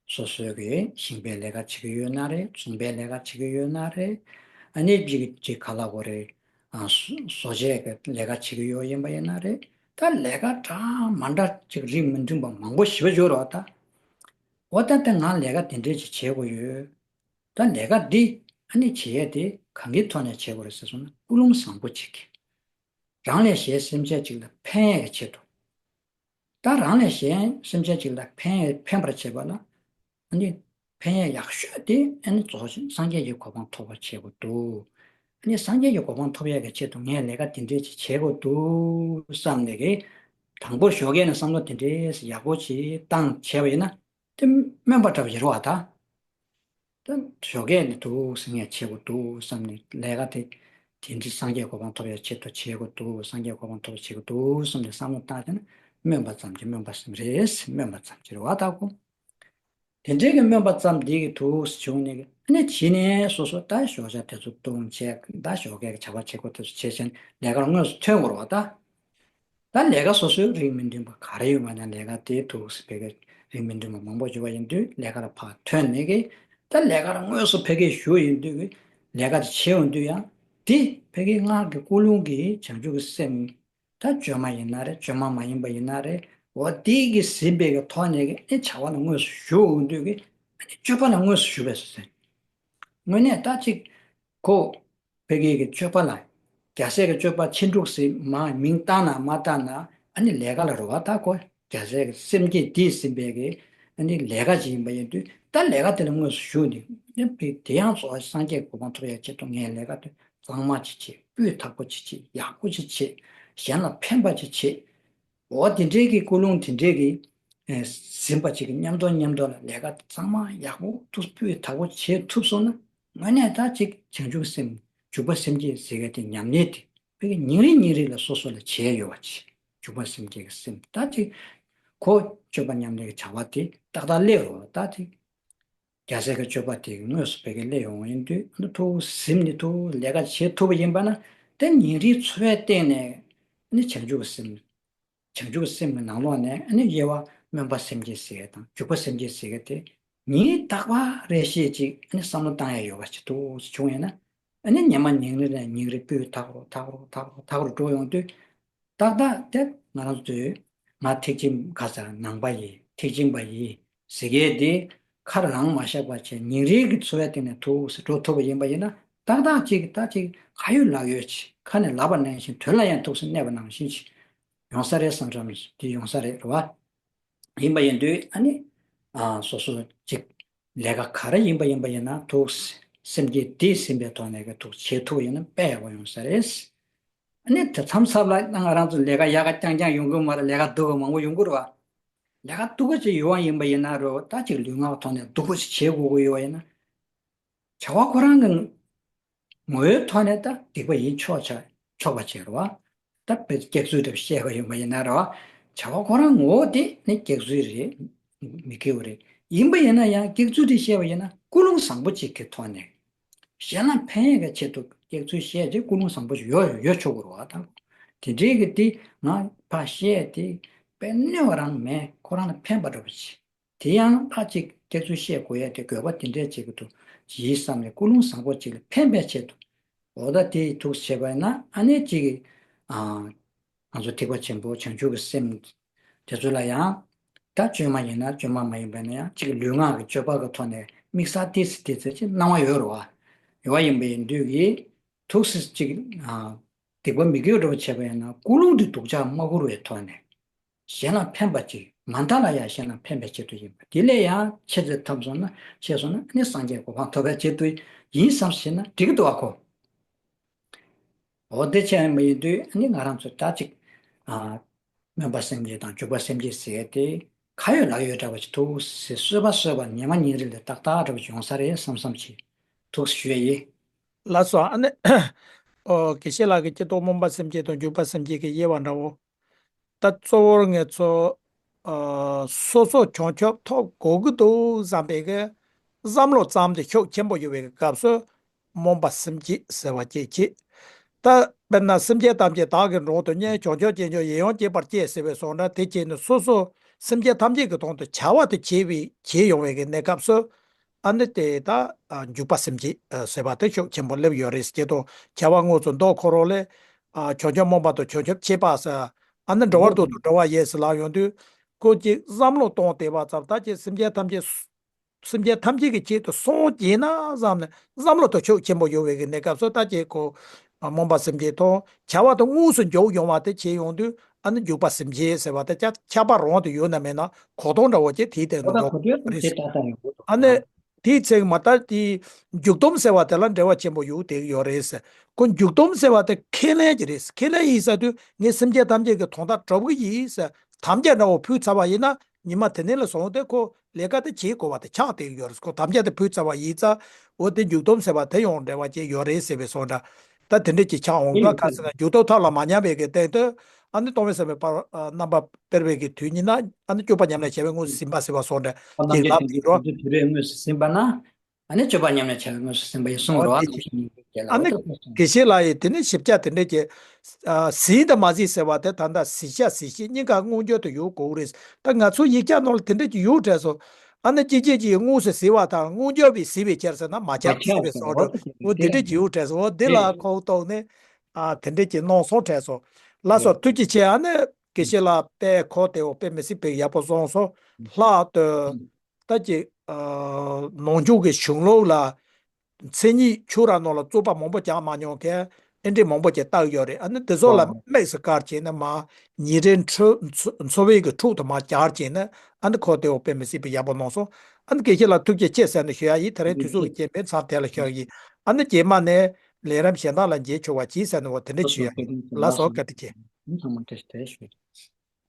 སོ་སོའི་གི་ཞིང་པའི་ལས་ཀ་བྱེད་ཀྱི་ཡོད་ན་རེད། ཚོང་པའི་ལས་ཀ་བྱེད་ཀྱི་ཡོད་ན་རེད། ཨ་ནི་ཅིག་ཅིག་ག་ལབ་དགོས་རེད། ཨ་བཟོ་བཟོ་བྱེད་ཀྱི་ལས་ཀ་བྱེད་ཀྱི་ཡོད་ཡིན་པ་ཡིན་ན་རེད། ད་ལས་ཀ་འདྲ་མ་འདྲ་ཅིག་རིགས་མི་མཐུན་པ་མང་པོ་ཞེ་པོ་ཅིག་ཡོད་རེད་བ་ད། འོ་ད་ལྟ་ང་ལས་ཀ་དེ་འདྲས་ཅིག་བྱེད་དགོས་ཡོད། ད་ལས་ཀ་འདི་ཨ་ནི་བྱེད་ཡས་དེ་གང་གི་ཐོག་ནས་བྱེད་དགོས་རེད་ཟེར་སོང་ན་ཀུན་སློང་བཟང་པོ་ཅིག་གིས། རང་ལས་གཞན་སེམས་ཅན་ཅིག་ལ་ཕན་ཡས་ཀྱི་ཆེད་དུ། ད་རང་ལས་གཞན་སེམས་ཅན་ཅིག་ལ་ཕན་ཡས་ཕན་པར་བྱེད་པ་ལ་ཨ་ནི་ཕན་ཡས་ཡག་ཤོས་དེ་ཨ་ནི་རྫོགས་ཆེན་སངས་རྒྱས་ཀྱི་གོ་འཕང་ཐོབ་པར་བྱེད་དགོས་འདུག་ཨ་ནི་སངས་རྒྱས་ཀྱི་གོ་འཕང་ཐོབ་ཡས་ཀྱི་ཆེད་དུ་ངས་ལས་ཀ་དེ་འདྲས་ཅིག་བྱེད་དགོས་འདུག་བསམ་ནས་གི། དང་པོ་ཞོགས་ཀས་ནས་བསམ་བློ་དེ་འདྲས་ཡག་པོ་ཅིག་བཏང་བྱས་པ་ཡིན་ན། དེ་སྨོན་པ་འདྲ་བ་ཞིག་རེད་བ་ད། ད་ཞོགས་ཀས་ནས་འདུག་སེ་ངས་བྱེད་དགོས་འདུག་བསམ་ནས་ལས་ཀ་དེ། དེ་འདྲའི་སངས་རྒྱས་གོ་འཕང་ཐོབ་ཡག་ཆེད་དུ་བྱེད་དགོས་འདུག་སངས་རྒྱས་གོ་འཕང་ཐོབ་པ་བྱེད་དགོས་འདུག་བསམ་ནས་བསམ་བློ་བཏང་བྱས་ན་སྨོན་པ་ཙམ་གྱིས་སྨོན་པ་སེམས་རེད། སྨོན་པ་ཙམ་གྱིས་རེད་བ་ད་ཁོ། དེ་འདྲའི་གི་སྨོན་པ་ཙམ་འདི་གི་འདུག་སེ་བྱུང་ནས་ཨ་ནི་ཕྱི་ནས་སོ་སོ་ད་ཞོགས་ཇ་དེ་ཚོ་བཏུང་བྱས་ད་ཞོགས་ཀས་ཀྱི་བྱ་བ་བྱེད་དགོས་དེ་ཚོ་བྱས་བྱས་ནས་ལས་ཀར་དངོས་སུ་ཐོན་དགོས་རེད་བ་ད། ད་ལས་ཀ་སོ་སོའི་རིགས་མི་མཐུན་པ་ག་རེ་ཡོད་པ་ན་ལས་ཀ་དེ་ཐུགས་སུ་ཕེབས་པའི་རིགས་མི་མཐུན་པ་མང་པོ་ཡོད་པ་ཡིན་དུས་ལས་ཀ་ལ་ཕར་ཐོན་ནས་ཀྱི་ད་ལས་ཀ་ལ་དངོས་སུ་ཕ་གིར་ཞུགས་ཡོང་དུས་ཀྱི་ལས་ཀ་དེ་བྱེད་ཡོང་དུས་ཡང་དེ་ཕ་གིའི་སྔར་གྱི་ཀུན་སློང་གིས་བྱང་ཆུབ་ཀྱི་སེམས་ད་བཅོས་མ་ཡིན་ན་རེད། བཅོས་མ་མ་ཡིན་པ་ཡིན་ན་རེད། འོ་དེ་གིས་ཟིན་པའི་གི་ཐོག་ནས་ཀྱི་ཨེ་བྱ་བ་ལ་དངོས་སུ་ཞུགས་ཡོང་དུས་ཀྱི་ཨ་ནི་སྤྱོད་པ་ལ་དངོས་སུ་ཞུགས་པའི་སོ་སོ་དངོས་གནས་ད་ཅིག་ཁོ། ཕ་གི་གི་སྤྱོད་པ་ལ། རྒྱལ་སྲས་ཀྱི་སྤྱོད་པ་ཕྱིན་དྲུག་ཟིན་མ་མིང་བཏགས་ན་མ་བཏགས་ན་ཨ་ནི་ལས་ཀ་ལ་རེད་བ་ད་ཁོ། རྒྱལ་སྲས་ཀྱི་སེམས་བསྐྱེད་འདི་ཟིན་པའི་གི་ཨ་ནི་ལས་ཀ་ཅིག་ཡིན་པ་ཡིན་དུས་ད་ལས་ཀ་དེ་ལ་དངོས་སུ་ཞུགས་ནས་ཨ་ནི་དེ་ཡང་གཙོ་བོ་སངས་རྒྱས་གོ་འཕང་ཐོབ་ཡག་ཆེད་དུ་ངས་ལས་ཀ་དེ་གཙང་མ་ཅིག་བྱེད། སྤུས་དག་པོ་ཅིག་བྱེད། ཡག་པོ་ཅིག་བྱེད། གཞན་ལ་ཕན་པ་ཅིག་བྱེད། འོ་དེ་འདྲའི་གི་ཀུན་སློང་དེ་འདྲའི་གི་ཨེ་ཟིན་པ་ཅིག་གི་མཉམ་དུ་མཉམ་དུ་ལ་ལས་ཀ་གཙང་མ་ཡག་པོ་ཐུགས་སྤུས་དག་པོ་བྱེད་ཐུབ་སོང་ན་དངོས་གནས་ད་ཅིག་བྱང་ཆུབ་སེམས་འཇུག་པ་སེམས་བསྐྱེད་ཟེར་མཁན་དེ་ཉམས་ལེན་དེ་ཕ་གི་ཉིན་རེ་ཉིན་རེ་ལ་སོ་སོ་ལ་བྱས་ཡོད་པ་ཅིག་འཇུག་པ་སེམས་བསྐྱེད་ཀྱི་སེམས་ད་ཅིག་ཁོ་སྤྱོད་པ་ཉམས་ལེན་གྱི་བྱ་བ་དེ་ཏག་ཏག་སླེབས་རོགས་ད་ཅིག་རྒྱལ་སྲས་ཀྱི་སྤྱོད་པ་དེ་དངོས་སུ་ཕ་གི་སླེབས་ཡོང་བ་ཡིན་དུས་ཐུགས་ཟིན་ནས་ཐུགས་ལས་ཀ་བྱེད་ཐུབ་པ་ཡིན་པ་ན་དེ་ཉིན་རེའི་འཚོ་བའི་སྟེང་ནས་ནི་བྱང་ཆུབ་ཀྱི་སེམས། བྱང་ཆུབ་སེམས་ཀྱི་ནང་ལོགས་ནས་ཨ་ནི་དབྱེ་བ་སྨོན་པ་སེམས་བསྐྱེད་ཟེར་ཡས་དང་འཇུག་པ་སེམས་བསྐྱེད་ཟེར་ཡས་དེ་ཉིན་རྟག་པ་རེ་བཞིན་ཅིག་ཨ་ནི་བསམ་བློ་བཏང་ཡས་ཡོད་པ་ཞིག་འདུག་བྱུང་ཡོད་ན་ཨ་ནི་ཉི་མ་ཉིན་རེ་ནས་ཉིན་རེ་སྤུས་དག་རུ་དག་རུ་དག་རུ་དག་རུ་འགྲོ་ཡོང་དུས་ཏག་ཏག་དེ་ང་རང་ཚོས་ང་ཐེག་ཆེན་ག་ས་ནང་པ་ཡིན་ཐེག་ཆེན་པ་ཡིན་ཟེར་མཁན་དེ་ཁ་རང་མ་བཞག་པ་བྱས་ཉིན་རེའི་གི་འཚོ་བའི་སྟེང་ནས་ཐུགས་སུ་འགྲོ་ཐུབ་པ་ཡིན་པ་ཡིན་ན་ཏག་ཏག་ཅིག་ད་ཅིག་ཁ་ཡོད་ལག་ཡོད་ཅིག་ཁ་ནས་ལབ་པ་ནང་བཞིན་དོན་ལ་ཡང་ཐུགས་སུ་གནས་པ་ནང་བཞིན་ཅིག་ཡོང་ས་རེད་བསམ་བསམ་ཞིག་དེ་ཡོང་ས་རེད་རེད་བ། ཡིན་པ་ཡིན་དུས་ཨ་ནི། ཨ་སོ་སོ་ཅིག་ལས་ཀ་ག་རེ་ཡིན་པ་ཡིན་པ་ཡིན་ན་ཐུགས་སེམས་བསྐྱེད་འདི་ཟིན་པའི་ཐོག་ནས་ཀྱི་ཐུགས་བྱེད་ཐུབ་ཡིན་ན་དཔེ་ཡག་པོ་ཡོང་ས་རེད། ཨ་ནི་དེ་མཚམས་མཚམས་ལ་ང་རང་ཚོ་ལས་ཀ་ཡག་ག་རྐྱང་རྐྱང་ཡོང་གི་མ་རེད། ལས་ཀ་སྡུག་ག་མང་པོ་ཡོང་གི་རེད་བ། ལས་ཀ་སྡུག་ག་ཅིག་ཡོང་བ་ཡིན་པ་ཡིན་ན་རོ་ད་ཅིག་ལུས་ངག་ཐོག་ནས་སྡུག་པོ་ཅིག་བྱེད་དགོས་ཀྱི་ཡོད་པ་ཡིན་ན། བྱ་བ་ཁོ་རང་གི་ངོ་བོའི་ཐོག་ནས་ད་སྡིག་པ་ཡིན་ཆོག་ཆ་ཆོག་པ་བྱེད་རོགས། ད་དཔེ་སྐྱག་རྫུན་འདྲ་བཤད་པ་ཡིན་པ་ཡིན་ན་རོགས། བྱ་བ་ཁོ་རང་ངོ་བོ་དེ་ནི་སྐྱག་རྫུན་རེད། མི་དགེ་བ་རེད། ཡིན་པ་ཡིན་ན་ཡང་སྐྱག་རྫུན་དེ་བཤད་པ་ཡིན་ན་ཀུན་སློང་བཟང་པོ་གཅིག་གི་ཐོག་ནས། གཞན་ལ་ཕན་ཡས་ཀྱི་ཆེད་དུ་སྐྱག་རྫུན་བཤད་དེ་ཀུན་སློང་བཟང་པོ་ཞིག་ཡོད་ཡོད་ཆོག་གི་རེད་བ་ད། དེ་འདྲའི་གི་དེ་ང་ཕར་བཤད་དེ་དཔེ་གནོད་པ་རང་མེད་ཁོ་རང་ལ་ཕན་པ་འདྲ་པོ་ཅིག་དེ་ཡང་ཕར་ཅིག་སྐྱག་རྫུན་བཤད་དགོས་ཡ་དེ་དགོས་པ་དེ་འདྲས་ཅིག་གི་འདུག་ཡིན་བསམ་ནས་ཀུན་སློང་བཟང་པོ་ཅིག་ལ་ཕན་པའི་ཆེད་དུ། འོ་ད་དེ་ཐུགས་བྱས་པ་ཡིན་ན་ཨ་ནེ་ཅིག་གི་ཨ། ང་ཚོ་ཐེག་པ་ཆེན་པོ་བྱང་ཆུབ་ཀྱི་སེམས་དེ་ཚོ་ལ་ཡང་ད་བཅོས་མ་ཡིན་ན་བཅོས་མ་མ་ཡིན་པ་ཡིན་ན་ཡང་ཅིག་ལུས་ངག་གི་སྤྱོད་པ་གི་ཐོག་ནས་དམིགས་བསལ་ཏོག་ཙམ་ཏོག་ཙམ་ཅིག་སྣང་བ་ཡོད་རེད་བ། ཡོད་པ་ཡིན་པ་ཡིན་དུས་ཀྱི་ཐུགས་སུ་ཅིག་ཨ། སྡིག་པ་མི་དགེ་བ་འདྲ་པོ་བྱས་པ་ཡིན་ན་ཀུན་སློང་དེ་སྡུག་ཅག་མ་ཁུར་བའི་ཐོག་ནས་གཞན་ལ་ཕན་པ་ཅིག་མ་མཐའ་ལ་ཡང་གཞན་ལ་ཕན་པའི་ཆེད་དུ་ཡིན་པ་དེ་ལས་ཡང་ཆེ་ཙམ་ཐོབ་སོང་ན་ཆེ་སོང་ན་ནི་སངས་རྒྱས་གོ་འཕང་ཐོབ་པའི་ཆེད་དུ་ཡིན་བསམ་ཤེས་ན་འགྲིག་གི་འདུག་བ་ཁོ། འོ་དེ་ཆེ་ཡིན་པ་ཡིན་དུས་ནི་ང་རང་ཚོ་ད་ཅིག་ཨ། སྨོན་པ་སེམས་བསྐྱེད་དང་འཇུག་པ་སེམས་བསྐྱེད་ཟེར་ཏེ་ཁ་ཡོད་ལག་ཡོད་འདྲ་བ་ཞིག་ཐུགས་སུ་གསོལ་བ་གསོལ་བ་ཉི་མ་ཉིན་རེ་ལ་ཏག་ཏག་འདྲ་བ་ཞིག་ཡོང་ས་རེད་བསམ་བསམ་ཞིག་ཐུགས་སུ་ཞུ་ཡ་ཡིན། ལགས་སོ། ཨ་ནི། ཨོ། དགེ་བཤེས་ལགས་ཀྱིས་སྤྱིར་བཏང་སྨོན་པ་སེམས་བསྐྱེད་དང་འཇུག་པ་སེམས་བསྐྱེད་ཀྱི་དབྱེ་བ་འདྲ་བོ། ད་གཙོ་བོར་ངེད་ཚོ་ཨ་སོ་སོ་བྱང་ཆུབ་ཐོབ་དགོས་ཀྱི་འདུག་བསམ་པའི་གི་བསམ་བློ་བརྩམས་ཏེ་ཤུགས་ཆེན་པོ་ཡོད་པའི་སྐབས་སུ་སྨོན་པ་སེམས་བསྐྱེད་ཟེར་བ་ཅིག་བྱེད། ད་དཔེར་ན་སེམས་ཅན་ཐམས་ཅད་བདག་གིས་འགྲོགས་དང་མཉེས། བྱང་ཆུབ་ཅན་མཆོག་ཡིད་འོང་སྐྱེད་པར་བྱེད་ཟེར་བའི་བཟོ་འདྲ་དེ་བྱས་ནས་སོ་སོ་སེམས་ཅན་ཐམས་ཅད་ཀྱི་དོན་དུ་བྱ་བ་དེ་བྱེད་པའི་བྱེད་ཡོང་བའི་གི་གནས་སྐབས་སུ། ཨ་ནི་དེ་ད་ཨ་འཇུག་པ་སེམས་བསྐྱེད་ཨ་ཟེར་བ་དེ་ཤུགས་ཆེན་པོ་སླེབས་ཡོད་རེད་ཟེར་གྱི་འདུག་བྱ་བ་དངོས་སུ་མདོ་ཁོ་རང་ལས་ཨ་བྱང་ཆུབ་སྨོན་པ་དང་བྱང་ཆུབ་ཁྱད་པར་ཟེར། ཨ་ནི་འགྲོ་བ་དོན་དུ་འགྲོ་བ་ཡི་ཟེར་ལབ་ཡོང་དུས། ཁོ་ཅིག་བསམ་བློ་གཏོང་བསྡད་པ་ཙམ། ད་ཅིག་སེམས་ཅན་ཐམས་ཅད་སེམས་ཅན་ཐམས་ཅད་ཀྱི་ཆེད་དུ་སངས་རྒྱས་ན་བསམ་ནས་བསམ་བློ་དེ་ཤུགས་ཆེན་པོ་ཡོང་བའི་གི་གནས་སྐབས་སུ། ད་ཅིག་ཁོ་སྨོན་པ་སེམས་བསྐྱེད་དང་བྱ་བ་དེ་དངོས་སུ་འཇུག་ཡོང་བ་དེ་བྱེད་ཡོང་དུས། ཨ་ནི་འཇུག་པ་སེམས་བསྐྱེད་ཟེར་བ་དེ་ཁྱད་ཁྱད་པར་རང་དུ་ཡོད་ན་མེད་ན་གོ་དོན་འདྲ་བོ་ཅིག་དེའི་སྟེང་དུ་འགྲོ་རེད། ཨ་ནི་དེའི་ཚེ་མ་ད་དེ་འཇུག་སྡོམ་ཟེར་བ་དེ་ལ་འབྲེལ་བ་ཆེན་པོ་ཡོད་དེ་ཡོད་རེད་ཟེར། ཁོ་འཇུག་སྡོམ་ཟེར་བ་དེ་ཁས་ལེན་གྱི་རེད། ཁས་ལེན་ཡིན་ཟེར་དུས་ངས་སེམས་ཅན་ཐམས་ཅད་ཀྱི་དོན་དག་སྒྲུབ་ཀྱི་ཡིན་ཟེར་དམ་བཅའ་འདྲ་བོ་ཕུལ་ཚར་བ་ཡིན་ན། ཉི་མ་དེ་ནས་ལ་བཟུང་སྟེ་ཁོ་ལས་ཀ་དེ་བྱེད་དགོས་པ་དེ་ཆགས་བསྡད་ཀྱི་ཡོད་རེད། ཁོ་དམ་བཅའ་དེ་ཕུལ་ཚར་བ་ཡིན་ཙང་། འོ་དེ་འཇུག་སྡོམ་ཟེར་བ་དེ་ཡང་འབྲེལ་བ་ཅིག་ཡོད་རེད་ཟེར་བའི་བཟོ་འདྲ། ད་དེ་འདྲས་ཅིག་ཆགས་འོང་། ད་ག་ཟེར་ན་འཇུག་སྡོམ་ཐབས་ལ་མ་ཉམས་པའི་གི་སྟེང་དུ། ཨ་ནི་གཏོང་བའི་ཟེར་བའི་པར་ཨ་རྣམ་པ་སྤེལ་བའི་གི་དུས་ཉིད་ན། ཨ་ནི་སྤྱོད་པ་ཉམས་ལེན་བྱ་བའི་དངོས་སུ་ཟིན་པ་ཟེར་བ་བཟོ་འདྲ་ཅིག་ལབ་ཀྱི་རོ། དུས་རེ་དངོས་སུ་ཟིན་པ་ན། ཨ་ནི་སྤྱོད་པ་ཉམས་ལེན་བྱ་བའི་དངོས་སུ་ཟིན་པ་ཡིན་གསུང་གི་རོ། ཨ་ནི་དགེ་བཤེས་ལགས་ཡིས་དེ་ནས་ཞིབ་ཆ་དེ་འདྲས་ཀྱི་ཨ་ཟིན་དང་མ་ཟིན་ཟེར་བ་དེ་ད་ལྟ་ཟིན་བྱ་ཟིན་བྱེད་གཉིས་ཀ་མངོན་གྱུར་དུ་ཡོད་དགོས་རེད། ད་ང་ཚོ་ཡིག་ཆ་ནང་ལ་དེ་འདྲས་ཀྱི་ཡོད་དྲན་སོང་། ཨ་ནི་ཅི་ཅི་ཅི་དངོས་སུ་ཟིན་བ་དང་མངོན་གྱུར་བའི་ཟིན་པའི་ཕྱིར་ཟེར་ན་མ་ཁྱབ་ཟེར་བའི་བཟོ་འདྲ། འོ་དེ་འདྲས་ཀྱི་ཡོད་དྲན་སོང་། འོ་དེ་ལ་ཁོང་གཏོགས་ནས་ཨ་དེ་འདྲས་ཀྱི་གནང་སོང་དྲན་སོང་། ལགས་སོ། ཐུགས་རྗེ་ཆེ། ཨ་ནི་དགེ་བཤེས་ལགས་དཔེ་གོ་བདེ་བོ་དཔེ་མི་སྲིད་པའི་ཡག་པོ་གསུངས་སོང་། ལྷག་ཏུ་ད་ཀྱི་ཨ་ནང་ཆོས་ཀྱི་གཞུང་ལུགས་ལ་མཚན་ཉིད་ཆོས་ར་ནང་ལ་རྩོད་པ་མང་པོ་རྒྱག་མ་མྱོང་མཁན་ཨེ་འདྲས་མང་པོ་ཅིག་བལྟ་གི་ཡོད་རེད། ཨ་ནི་དེ་ཚོ་ལ་དམིགས་སུ་བཀར་བྱས་ནས་མ་ཉིན་རེའི་འཚོ་འཚོ་བའི་གི་ཁྲོད་དུ་མ་སྦྱར་བྱས་ནས། ཨ་ནི་གོ་བདེ་བོ་དཔེ་མི་སྲིད་པའི་ཡག་པོ་གནང་སོང་། ཨ་ནི་དགེ་བཤེས་ལགས་ཐུགས་རྗེ་ཆེ་ཟེར་ནས་ཞུ་ཡ་ཡིན། དེ་རིང་དུས་ཚོད་ཀྱི་རྐྱེན་པས་མཚམས་དེ་ལ་བཞག་གི་ཡིན། ཨ་ནི་རྗེས་མ་ནས་ལས་རིམ་གཞན་དག་ལ་མཇལ་ཆོག་པ་གྱིས་ཟེར་ནས། འོ་དེ་འདྲ་ཞུ་ཡ་ཡིན། ལགས་སོ། བཀའ་དྲིན་ཆེ། ཐུགས་རྗེ་ཆེ།